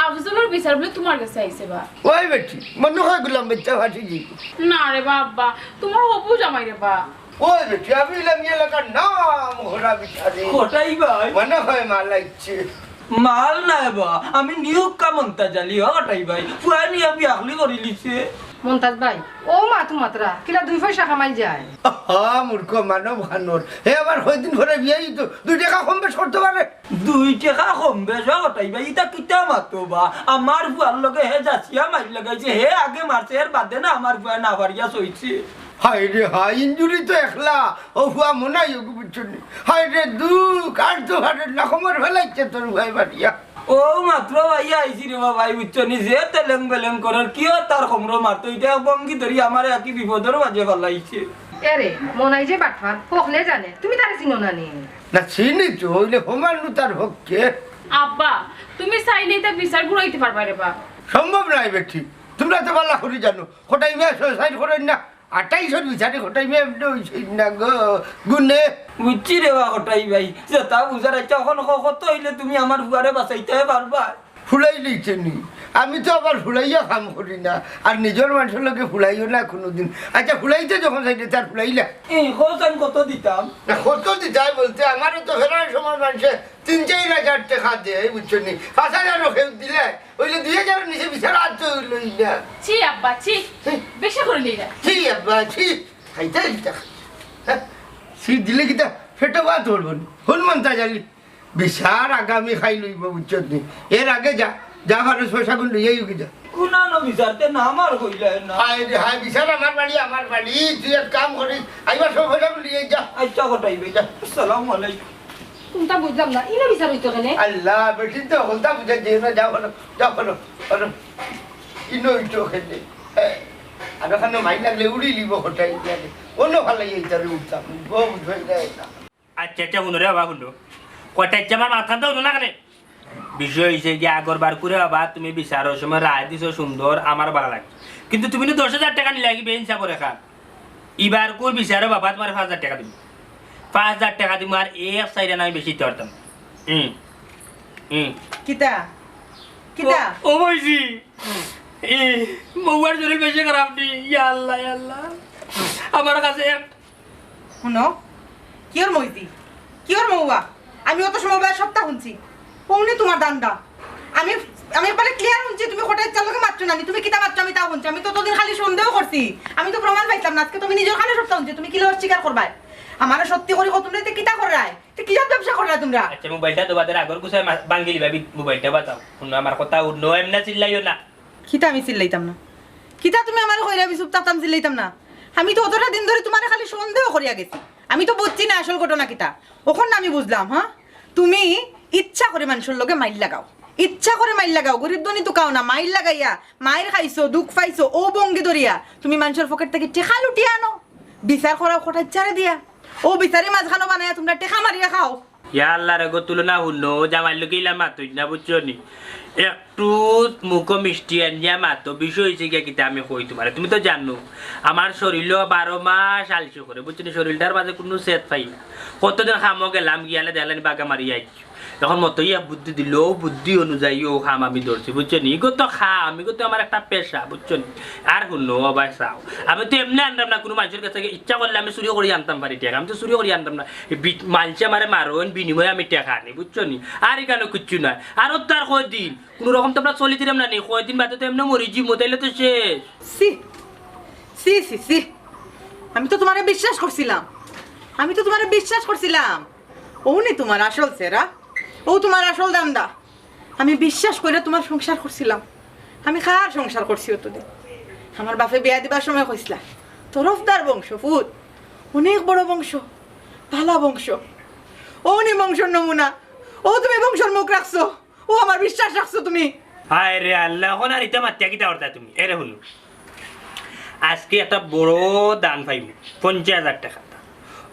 আফজলর বিচার বুলে তুমার গেছে আইছে বা? ওই বেটি, মনো অয় গুলাম বাইচ্চা ফাটি যাইবো। না রে বা আব্বা, তুমার হবু জামাই রে বা। ওই বেটি, আমি অইলাম ই এলাকার নাম করা বিচারি। কটাই ভাই? মনো অয় মাল আইছে। মাল নায় বা, আমি নিউক্কা মন্তাজ আলী, ও কটাই ভাই। ফুয়ায় নিয়া বিয়া খালি করিলিছে। মন্তাজ ভাই, অউ মাত মাতরা, কিলা দুই পয়সা কামাই যায়? আহা, মূর্খ মানব খানোর। হে আবার কয়দিন পরে বিয়া অইতো, দুই টেকা কম বেশ করতে পারে। দুই টেকা কম বেশ, ও কটাই ভাই, ইতা কিতা মাতো বা? আমার ফুয়ার লগে হে যাচিয়া মাইর লাগাইছে, হে আগে মারছে, এর বাদে না আমার ফুয়ায় না পারিয়া সইছে। হায় রে হায়, ইঞ্জুরি তো একলা, অউ ফুয়া মনাই অগু বুঝছো নি। হায় রে দুখ, আর তো হারে না কমর ফালাইছে তোর ভাই বাড়িয়া। অউ মাত্র ভাই আইছি রে বা ভাই, বুঝছো নি, যে তেলেং বেলেং করের, কিও তার খমরো মারতো, ইতা এক ভঙ্গি ধরি আমারে একই বিপদর মাঝে ফালাইছে। এরে, মনাই যে বাটপার, হকলে জানে, তুমি তারে চিনো না নি? না, চিনি তো, অইলে হমানু তার হক কে। আব্বা, তুমি চাইলেই তো বিচার ঘুরাইতে পারবা রে বা। সম্ভব নায় বেটি, তুমরা তো ভালা করি জানো, কটাই মিয়া ছয় সাইড করেন না, আটাইশর বিচারে কটাই মিয়া এমনি অইছে না গো, গুনে। বুঝছি রে বা কটাই ভাই, যেতা বুঝার। আইচ্ছা, অখন ক-, কত অইলে তুমি আমার ফুয়ারে বাঁচাইতায় পারবায়? ফুলাই লইছে নি? আমি তো আবার ফুলাইয়া কাম করি না, আর নিজর মানষর লগে ফুলাইও না কুনুদিন। আইচ্ছা, ফুলাইতে যখন চাইলে তার ফুলাইলা। এই খরচ আমি কত দিতাম? না, কত দিতায় বলতে, আমারে তো ফেরার সময় মানষে তিন চাইর হাজার টেকা দেয়, বুঝছো নি? পাঁচ হাজারও কেউ দিলে, অইলে দুই হাজারর নিচে বিচার আর তো লই না। ছি আব্বা, ছি। ছি। বেশি করি লইরা। ছি আব্বা, ছি। খাইতে দিতা। হ্যাঁ? ছি দিলে কিতা পেটো ভাত অইবো নি? হুন মন্তাজ আলী, বিচার আগামী খাইল অইবো, বুঝছো নি? এর আগে যা, যা পারস পয়সাগুন লইয়া আইগি যা। কুনানো বিচার তে না আমার কইলায় না। হায় রে হায়, বিচার আমার বাড়ি, আমার বাড়ি। তুই এক কাম করিস, আইবার সব পয়সাগুন লইয়া যা। আইচ্ছা, কটাই ভাই। যা। আসসালামু আলাইকুম। কুনতা বুঝলাম না, ইনো বিচার অইতো কেনে? আল্লাহ, বেটিন তো হকলতা বুঝে যে না, যাও করো, যাও করো, করো। ইনো অইতো কেনে? হ্যাঁ। আর অখানো মাইর লাগলে উড়ি লিব কটাই লাগে। অন্য ফালাই এইটারে উঠতাম, ও বুঝবে না এটা। আইচ্ছা, আইচ্ছা, হুনো রে বাবা, হুনো। কটাই আইচ্ছা, আমার মাতখান তো হুনো না কেনে? বিষয় অইছে কি, আগর বার করে বাবা তুমি বিচারর সময় রায় দিছো সুন্দর, আমার ভালা লাগে। কিন্তু তুমি না দশ হাজার টেকা নিলায় কি বেইনসাফর এখান? ইবার কুর বিচারো বাবা তুমারে পাঁচ হাজার টেকা দিমু। পাঁচ হাজার টেকা দিমু, আর এক চাইরা না আমি বেশি দিতাম পারতাম না। হুম। হুম। কিতা? কিতা? ও, ও বইছি। ই, বউয়ার শরীর বেশি খারাপ নি। ইয়া আল্লাহ, ইয়া আল্লাহ। আমার কাছে এক হুনো, কিওর মইজি? Cure Moua? আমি অত সময় বায় সবতা হুনছি। অউনি তুমার ধান্দা। আমি, আমি একবারে clear হুনছি, তুমি কটাই আইচ্ছার লগে মাতছো না নি, তুমি কিতা মাতছো আমি তাও হুনছি। আমি তো অতদিন খালি সন্দেহ করছি, আমি তো প্রমাণ পাইছলাম না। আইজকে তুমি নিজর কানে সবতা হুনছি, তুমি কিলা অস্বীকার করবায়? আমারে সত্যি করি কও, তুমরা ইতে কিতা কররায়? তে কিলা ব্যবসা কররায় তুমরা? আইচ্ছা, মোবাইলটা তো বাদে আগর গুছায় মা-, ভাঙ্গি লিবা, বি-, মোবাইলটা বাতাও। হুনো আমার কথা, হুনো, এমনে চিল্লাইও না। কিতা আমি চিল্লাইতাম না? কিতা তুমি আমারে কইরায় আমি চুপ থাকতাম, চিল্লাইতাম না? আমি তো অতটা দিন ধরি তুমারে খালি সন্দেহ করিয়া গেছি। আমি তো বুঝছি না আসল ঘটনা কিতা। অখন না আমি বুঝলাম, হ্যাঁ? তুমি ইচ্ছা করি মানষর লগে মাইর লাগাও। ইচ্ছা করি মাইর লাগাও। গরিব ধনী তুকাও না, মাইর লাগাইয়া, মাইর খাইছো, দুখ পাইছো, অউ ভঙ্গি ধরিয়া তুমি মানষর পকেট থাকি টেকা লুটিয়া আনো। বিচার করাও কটাইচ্ছারে দিয়া। অউ বিচারি মাঝখানো বানাইয়া তুমরা টেকা মারিয়া খাও। ইয়া আল্লাহ রে গো, তুলনা হুনো, জামাইর লগে ইলা মাতইন না, বুঝছো নি? একটু মুখো মিষ্টি আনিয়া মাতো, বিষয় অইছে গিয়া কিতা আমি কই তুমারে, তুমি তো জানো, আমার শরীলো বারো মাস আলসি করে, বুঝছো নি? শরীলটার মাঝে কুনু সেদ পাই না। কতদিন কামো গেলাম, গিয়ালে দেখলাম বাগা মারি আইছি। অখন মতইয়া বুদ্ধি দিল, অউ বুদ্ধি অনুযায়ী অউ কাম আমি ধরছি, বুঝছো নি? ইগু তো কাম, ইগু তো আমার একটা পেশা, বুঝছো নি? আর হুনো, ও ভাই চাও, আমি তো এমনে আনরাম না, কুনু মানষর গেছ থাকি ইচ্ছা করলে আমি চুরি করি আনতাম পারি টেকা, আমি তো চুরি করি আনরাম না। এই বি-, মানষে আমারে মারইন, বিনিময়ে আমি টেকা আনি, বুঝছো নি? আর ইখানো কিচ্ছু নাই। আর অত আর কয়দিন? কুনু রকম তো আমরা চলি দিরাম না নি, কয়দিন বাদে তো এমনে মরি যিমু, তাইলে তো শেষ। ছি, ছি, ছি, ছি। আমি তো তুমারে বিশ্বাস করছিলাম, আমি তো তুমারে বিশ্বাস করছিলাম। অউ নি তুমার আসল চেহারা, অউ তুমার আসল ধান্দা। আমি বিশ্বাস করিয়া তুমার সংসার করছিলাম। আমি কার সংসার করছি অতদিন? আমার বাপে বিয়া দিবার সময় কইছলা, তরফদার বংশ পুত, অনেক বড় বংশ, ভালা বংশ। অউ নি বংশর নমুনা, অউ তুমি বংশর মুখ রাখছো, অউ আমার বিশ্বাস রাখছো তুমি। হায় রে আল্লাহ, অখন আর ইতা মাতিয়া কিতা করতায় তুমি? এরে হুনো, আইজকে একটা বড় দান পাইমু, পঞ্চাশ হাজার টেকা।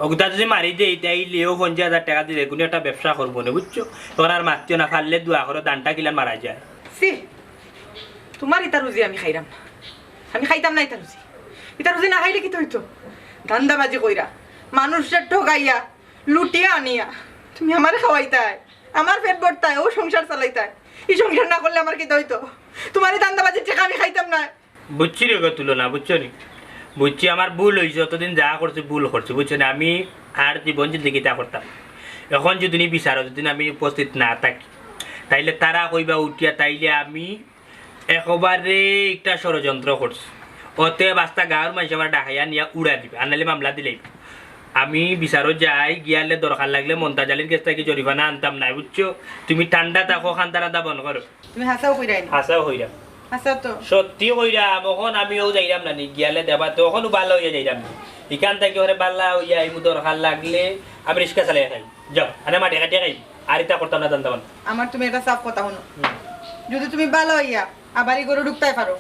অগুতা যুদি মারি দেই, তাইলে অউ পঞ্চাশ হাজার টেকা দিলে কুনু একটা ব্যবসা করবো নে, বুঝছো? অখন আর মাতিও না, পারলে দোয়া করো, দানটা কিলান মারা যায়। ছি, তুমার ইতা রুজি আমি খাইরাম না, আমি খাইতাম না ইতা রুজি। ইতা রুজি না খাইলে কিতা অইতো? ধান্দাবাজি কইরা, মানষরে ঠগাইয়া, লুটিয়া আনিয়া তুমি আমারে খাওয়াইতায়, আমার পেট ভরতায়, অউ সংসার চালাইতায়। ই সংসার না করলে আমার কিতা অইতো? তুমার ই ধান্দাবাজির টেকা আমি খাইতাম না। বুঝছি রে গো তুলনা, বুঝছো নি? বুঝছি, আমার ভুল অইছে, অতদিন যা করছি ভুল করছি, বুঝছো নি? আমি আর জীবন জিন্দেগি তা করতাম না। অখন যুদি নি বিচারো যুদি আমি উপস্থিত না থাকি, তাইলে তারা কইবা উঠিয়া, তাইলে আমি একবারে একটা ষড়যন্ত্র করছি। অতএব আস্তা গাঁওর মানষে আমারে ডাকাইয়া নিয়া উড়া দিবা, আর নাইলে মামলা দিলাইবা। আমি বিচারো যাই, গিয়ালে দরকার লাগলে মন্তাজ আলীর গেছ থাকি জরিমানা আনতাম নায়, বুঝছো? তুমি ঠান্ডা থাকো, কান্দা রান্দা বন্ধ করো। তুমি হাছাউ কইরায় নি? হাছাউ কইরাম। হাছা তো। সত্যি কইরাম, অখন আমি অউ যাইরাম না নি, গিয়ালে দেবা তো, অখন ভালা অইয়া যাইরাম নি। ইখান থাকি ওরে ভালা অইয়া আইমু, দরকার লাগলে আমি রিক্সা চালাই খাই। যাও, আনে মাটি কাটিয়া খাই। আর ইতা করতাম না, জানতাম না। আমার তুমি একটা সাফ কথা হুনো। হুম। যুদি তুমি ভালা অইয়া আবার ই ঘরো ঢুকতায় পারো,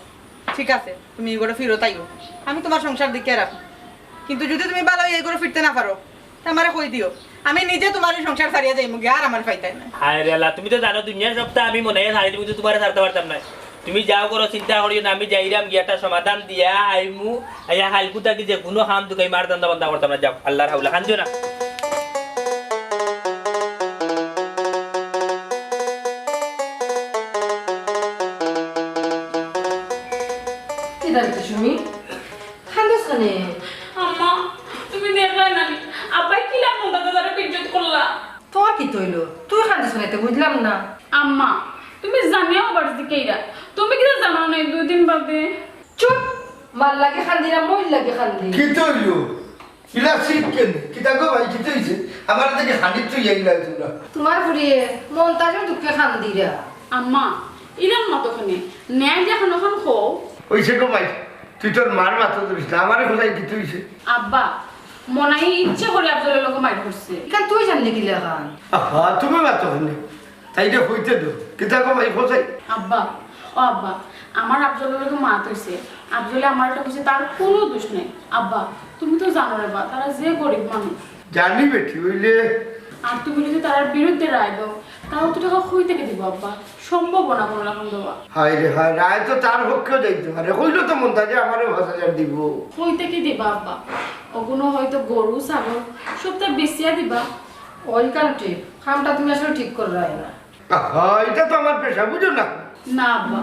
ঠিক আছে, তুমি ই ঘরো ফিরত আইও। আমি তুমার সংসার দেখিয়া রাখমু। কিন্তু যুদি তুমি ভালা অইয়া ই ঘরো ফিরতে না পারো, তে আমারে কই দিও, আমি নিজে তুমার ই সংসার ছাড়িয়া যাইমু গিয়া, আর আমারে পাইতায় না। হায় রে আল্লাহ, তুমি তো জানো দুনিয়ার সবতা আমি মনে অয় ছাড়ি দিমু, কিন্তু তুমারে ছাড়তাম পারতাম নায়। তুমি যাও করো, চিন্তা করিও না, আমি যাইরাম গিয়া একটা সমাধান দিয়া আইমু, আইয়া কাইলকু থাকি যে কুনু কাম তুকাইমু, আর ধান্দা বান্দা করতাম না, যাও, আল্লাহর হাওলা, কান্দিও না। কিতা রে সুমি, কান্দস কেনে? আম্মা, তুমি দেখলায় না নি? আব্বায় কিলা মন্তাজ চাচারে বেইজ্জত করলা। তোর কিতা অইলো? তুই কান্দস কেনে, তে বুঝলাম না। আম্মা, তুমি জানিয়াও বাড়িত জিকাইরা। তুমি কিতা জানো না, দুই দিন বাদে? চুপ! মার লাগি কান্দি না, মইর লাগি কান্দি। কিতা অইলো? ইলা শিখ কেনে? কিতা গো ভাই, কিতা অইছে? আমার দেখি হানিত তো ইয়াই লাগে তোমরা। তোমার ফুরিয়ে মন্তাজর দুঃখে কান্দিরা। আম্মা, ইলান মাতো কেনে? ন্যায় যেখান ওখান কও। অইছে গো ভাই, তুই তোর মার মাতো ধরিস না, আমারে খোঁজাই কিতা অইছে? আব্বা, মনাই ইচ্ছা করি আফজলর লগে মাইর করছে। ইখান তুই জানলি কিলা খান? আহা, তুমি মাতো কেনে? তাইরে কইতে দেও। কিতা গো ভাই, খোঁজাই? আব্বা, ও আব্বা, আমার আফজলর লগে মাত অইছে। আফজলে আমার এটা কইছে, তার কুনু দোষ নাই। আব্বা, তুমি তো জানো রে বা, তারা যে গরিব মানুষ। জানি বেটি, অইলে আর তুমি যদি তার বিরুদ্ধে রায় দাও, তাও তো টাকা কই থাকি দিবা আব্বা? সম্ভব না কুনু রকম দেওয়া। হায় রে হায়, রায় তো তার পক্ষেও যাইতে পারে। কইলো তো মন্তাজে আমারে পাঁচ হাজার দিবো। কই থাকি দিবা আব্বা? অগুনো হয়তো গরু, ছাগল সবতা বেচিয়া দিবা। ওই কারণে কামটা তুমি আসলে ঠিক কররায় না। আহা, ইটা তো আমার পেশা, বুঝো না? না আব্বা,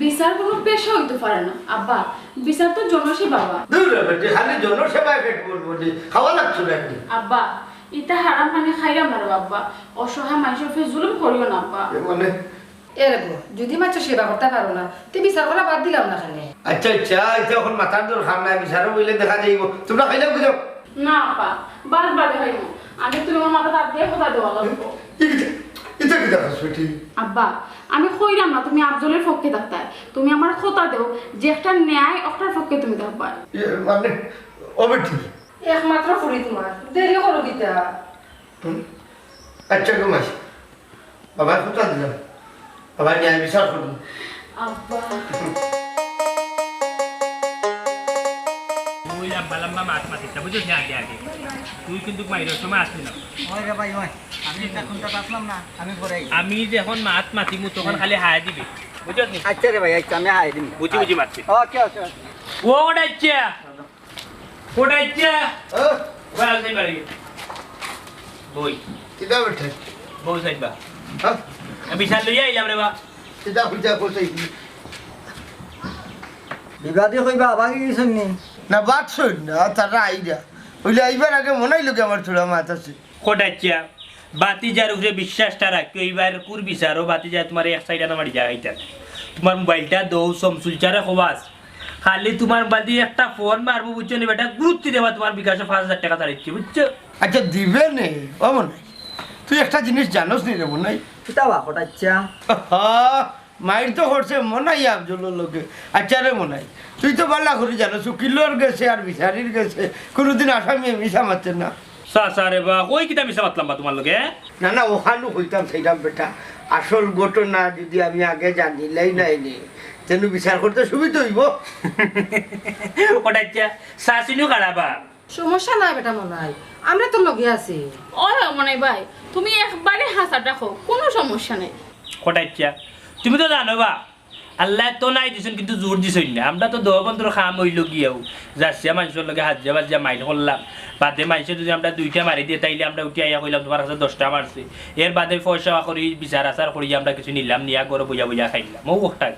বিচার কুনু পেশা অইতো পারে না আব্বা, বিচার তো জনসেবা বা। দূর হ বেটি, খালি জনসেবায় পেট ভরবো নি, খাওয়া লাগতো না নি। আব্বা, ইতা হারাম পানি খাইরাম না রে আব্বা, অসহায় মানষর উপরে জুলুম করিও না আব্বা। এ মানে? এ রে গো, যদি মানষর সেবা করতা পারো না, তে বিচার করা বাদ দিলাম না কেনে? আচ্ছা, আচ্ছা, ইতা অখন মাতার দরকার নাই, বিচারো বইলে দেখা যাইবো। তোমরা খাইলাও বুঝো? না আপা, বাদ বাদে খাইমু। আগে তুমি আমার মাথাত আত দিয়া কথা দেওয়া লাগবো। ইটা, ইটা কিতা কস বেটি? আব্বা, আমি কইরাম না তুমি আফজলর পক্ষে থাকতায়। তুমি আমারে কথা দেও যে একটা ন্যায় অকটার পক্ষে তুমি থাকবায়। ইয়ে, মানে, ও বেটি। একমাত্র ফুরি তোমার, দেরি করো কিতা? হুম? আচ্ছা, ঘুমাস। বাবার কথা দিলাম। বাবা ন্যায় বিচার করবো। আব্বা। তুই লম্বা লম্বা মাত মাতিস না, বুঝছিস না? আগে আগে তুই কিন্তু মাইরর সময় আসলি না। ওই রে ভাই, ওই। আমি এখন তো আসলাম না, আমি পরে আইছি। আমি যখন মাত মাতিমু তখন খালি হায় দিবি, বুঝছিস নি? আচ্ছা রে ভাই, আচ্ছা, আমি হায় দিমু। বুঝি বুঝি মাতছি। ওকে, ওকে, ওকে। ও ডাকছে। কোথায় ইচ্ছা? হ্যাঁ? ওই আনতে পারি। বই। কিতা বেটা? বউ চাইবা। হ্যাঁ? আমি বিশাল লইয়া আইলাম রে বা। কিতা কইতা কইতাই? বিবাদে কইবা, ভাগি গেছইন নি? না, বাদ শোন না, তারা আইরা। অইলে আইবার আগে মনাইর লগে আমার থুড়া মাত আছে। কোথায় ইচ্ছা? বাতিজার উপরে বিশ্বাসটা রাখিও, এইবার কুর বিচারো, বাতিজায় তোমার এক সাইড আনা মারি জাগাইতা। তোমার মোবাইলটা দৌ, শমসুল চারে খবাস। খালি তোমার মোবাইল দিয়া একটা ফোন মারবো, বুঝছো নি বেটা? গুরুত্ব দেবা, তোমার বিকাশো পাঁচ হাজার টেকা তাড়াইছি, বুঝছো? আচ্ছা, দিবে নে, ও মনাই। তুই একটা জিনিস জানোস নি রে মনাই? কিতা বা, কোথায় ইচ্ছা? হা, মাইর তো করছে মনাই আফজলর লগে। আচ্ছা রে মনাই, তুই তো ভালা করি জানোস, উকিলর গেছে আর বিচারির গেছে কুনুদিন আসামিয়ে মিছা মাতে না। চাচা রে বা, কই কিতা মিছা মাতলাম বা তোমার লগে, এ? না, না, অখানউ কইতাম চাইরাম বেটা। আসল ঘটনা যদি আমি আগে জানিলাই নাইলে, তেনু বিচার করতে সুবিধা অইবো। ওটা ইচ্ছা, চাচিনু খারাপ আর। সমস্যা নাই বেটা মনাই, আমরা তোর লগে আছি। ওই মনাই ভাই, তুমি একবারে হাছাটা কও, কুনু সমস্যা নাই। কোথায় ইচ্ছা, তুমি তো জানো বা, আল্লায় তো নাই দিছইন, কিন্তু জোর দিছইন না। আমরা তো দোয়া বন্ধর কাম অইলো গিয়াউ, যাচ্ছিয়া মানষর লগে হাজিয়া বাজিয়া মাইর করলাম, বাদে মানষে যদি আমরা দুইটা মারি দিয়া, তাইলে আমরা উঠি আইয়া কইলাম, "তোমার কাছে দশটা মারছে।" এর বাদে পয়সা করি, বিচার আচার করি, আমরা কিছু নিলাম, নিয়া ঘরো বইয়া বইয়া খাইলাম। ও ওটাই।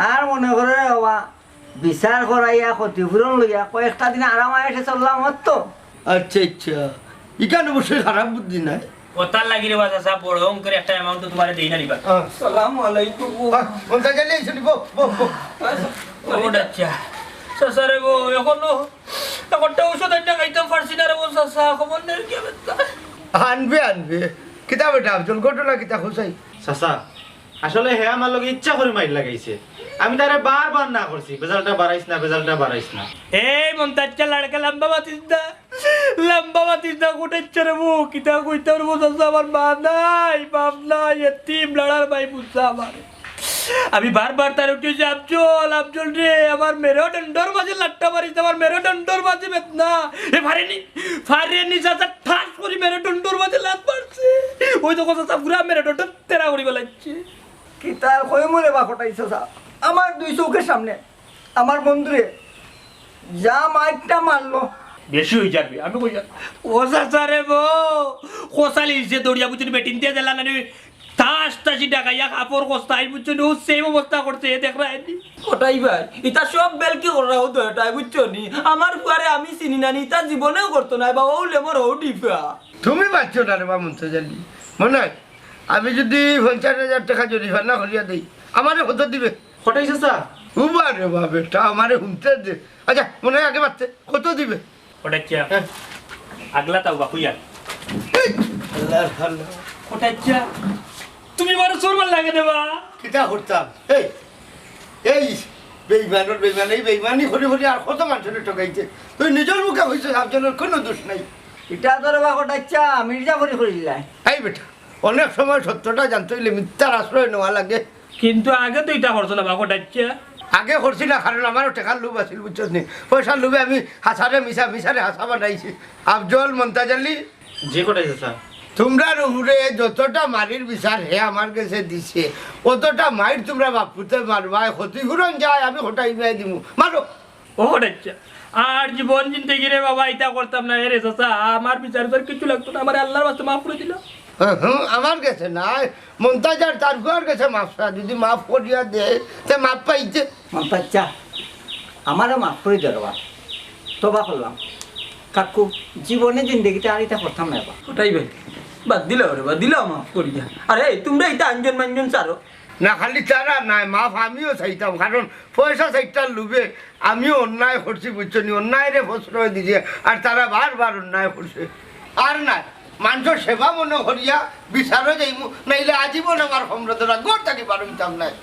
আর মনে করো রে বাবা, বিচার করাইয়া ক্ষতিপূরণ লইয়া কয়েকটা দিন আরাম আয়েশে চললাম অত। আচ্ছা, আচ্ছা, ইখান অবশ্যই খারাপ বুদ্ধি নায়। ওটার লাগি রে বা চাচা, বড় অঙ্কের একটা amount তো তোমারে দেই না নি বা। আহ। সালামু আলাইকুম। আহ, মন্তাজ আলী, আইছো নি? বও, বও, বও। ও আচ্ছা। চাচা রে বো, এখনো একটা ঔষধ আনিয়া খাইতাম পারছি না রে বো চাচা, খবর নেই কি অবস্থা? আনবে, আনবে। কিতা বেটা আফজল, ঘটনা কিতা কও চাই? চাচা, আসলে হে আমার লগে ইচ্ছা করি মাইর লাগাইছে। আমি তারে বারবার না করছি, "ভেজালটা বাড়াইস না, ভেজালটা বাড়াইস না।" এই মন্তাজটা লাড়কা লম্বা মাতিস না, লম্বা মাতিস না, কোথায় ইচ্ছা রে বো, কিতা কইতাম রে বো, চাচা, আমার মা নাই, বাপ নাই, এতিম লাড়ার ভাই বুঝছা আমার। আমি বারবার তারে উঠি কইছি, "আফজল, আফজল রে, আমার মেরুদণ্ডর মাঝে লাত্তা মারিস, আমার মেরুদণ্ডর মাঝে বেদনা।" এ পারেনি, পারেনি, চাচা ঠাস করি মেরুদণ্ডর মাঝে লাত মারছে। ওই দেখো চাচা, পুরা মেরুদণ্ড তেরা করি ফালাইছে। কিতা কইমু রে বা কটাই চাচা, আমার দুই চউখের সামনে আমার বন্ধুরে যা মাইরটা মারলো। বেশি অই যার বে, আমি কই, ও চাচা রে বো, কষালি দিছে দৌড়িয়া বুঝলি, বেটিন দিয়া দিলা না নি, তাস তাসি ডাকাইয়া কাপড় কস্তাই, বুঝছো নি? ও সেম অবস্থা করছে, এ দেখ না এনি। কটাই ভাই, ইতা সব বেলকি কররা অউ দুইটায়, বুঝছো নি? আমার ফুয়ারে আমি চিনি না নি, ইতা জীবনেও করতো নায় বা, অউ লেমর অউ ডিফা। তুমি বাঁচছো না রে বা মন্তাজ আলী। মনে হয় আমি যদি পঞ্চাশ হাজার টেকা জরিমানা করিয়া দেই, আমারে কত দিবে? কটাই চাচা? উবা রে বা বেটা, আমারে হুনতে দে। আচ্ছা, মনে হয় আগে বাঁচতে কত দিবে? কটাইচ্ছা। হ্যাঁ। আগলা তাও বাপুইয়া। আল্লাহ, আল্লাহ। কটাইচ্ছা। তুমি বড় চোর মার লাগে দেবা। কিতা করতাম? এই, এই বেইমানর বেইমান, এই বেইমানি করি করি আর কত মানুষরে ঠকাইছে। তুই নিজর মুখে কইছস, আফজলর কোনো দোষ নাই। ইটা তো রে বা কটাইচ্ছা, মির্জা করি করিলাই। এই বেটা, অনেক সময় সত্যটা জানতে অইলে মিথ্যার আশ্রয় নেওয়া লাগে। কিন্তু আগে তো ইটা করছো না বা কটাইচ্ছা। আগে করছি না, কারণ আমারও টেকার লোভ আছিল, বুঝছস নি? পয়সার লোভে আমি হাছারে মিছা, মিছারে হাছা বানাইছি। আফজল, মন্তাজ আলী, জি কটাই চাচা। তোমরার উপরে যতটা মারির বিচার হে আমার গেছে দিছে, অতটা মাইর তোমরা বাপ পুতে মারবায়, ক্ষতিপূরণ যায় আমি কটাই মিয়ায় দিমু। মারো। ও কটাইচ্ছা, আর জীবন জিন্দেগি রে বাবা, ইতা করতাম না। এ রে চাচা, আমার বিচার উচার কিচ্ছু লাগতো না, আমারে আল্লার ওয়াস্তে মাফ করি দিলাও। হুম, হুম, আমার গেছে নায়, মন্তাজ আর তার ফুয়ার গেছে মাফ চাও, যদি মাফ করিয়া দেয়, তে মাফ পাইছে। মন্তাজ চাচা, আমারে মাফ করি দেও রে বা, তবা করলাম। কাকু, জীবনে জিন্দেগিতে আর ইতা করতাম না বা। কটাই ভাই, বাদ দিলাও রে বা, দিলাও মাফ করিয়া। আরে, এই তোমরা ইতা আঞ্জন মাঞ্জন ছাড়ো। না, খালি তারা নায়, মাফ আমিও চাইতাম, কারণ পয়সা চাইটার লোভে আমিও অন্যায় করছি, বুঝছো নি? অন্যায়রে প্রশ্রয় দিছি, আর তারা বারবার অন্যায় করছে। আর নায়, মানষর সেবা মনো করিয়া বিচারো যাইমু, নাইলে আজীবন আমার কমরো ধরা ঘর থাকি বার অইতাম নায়।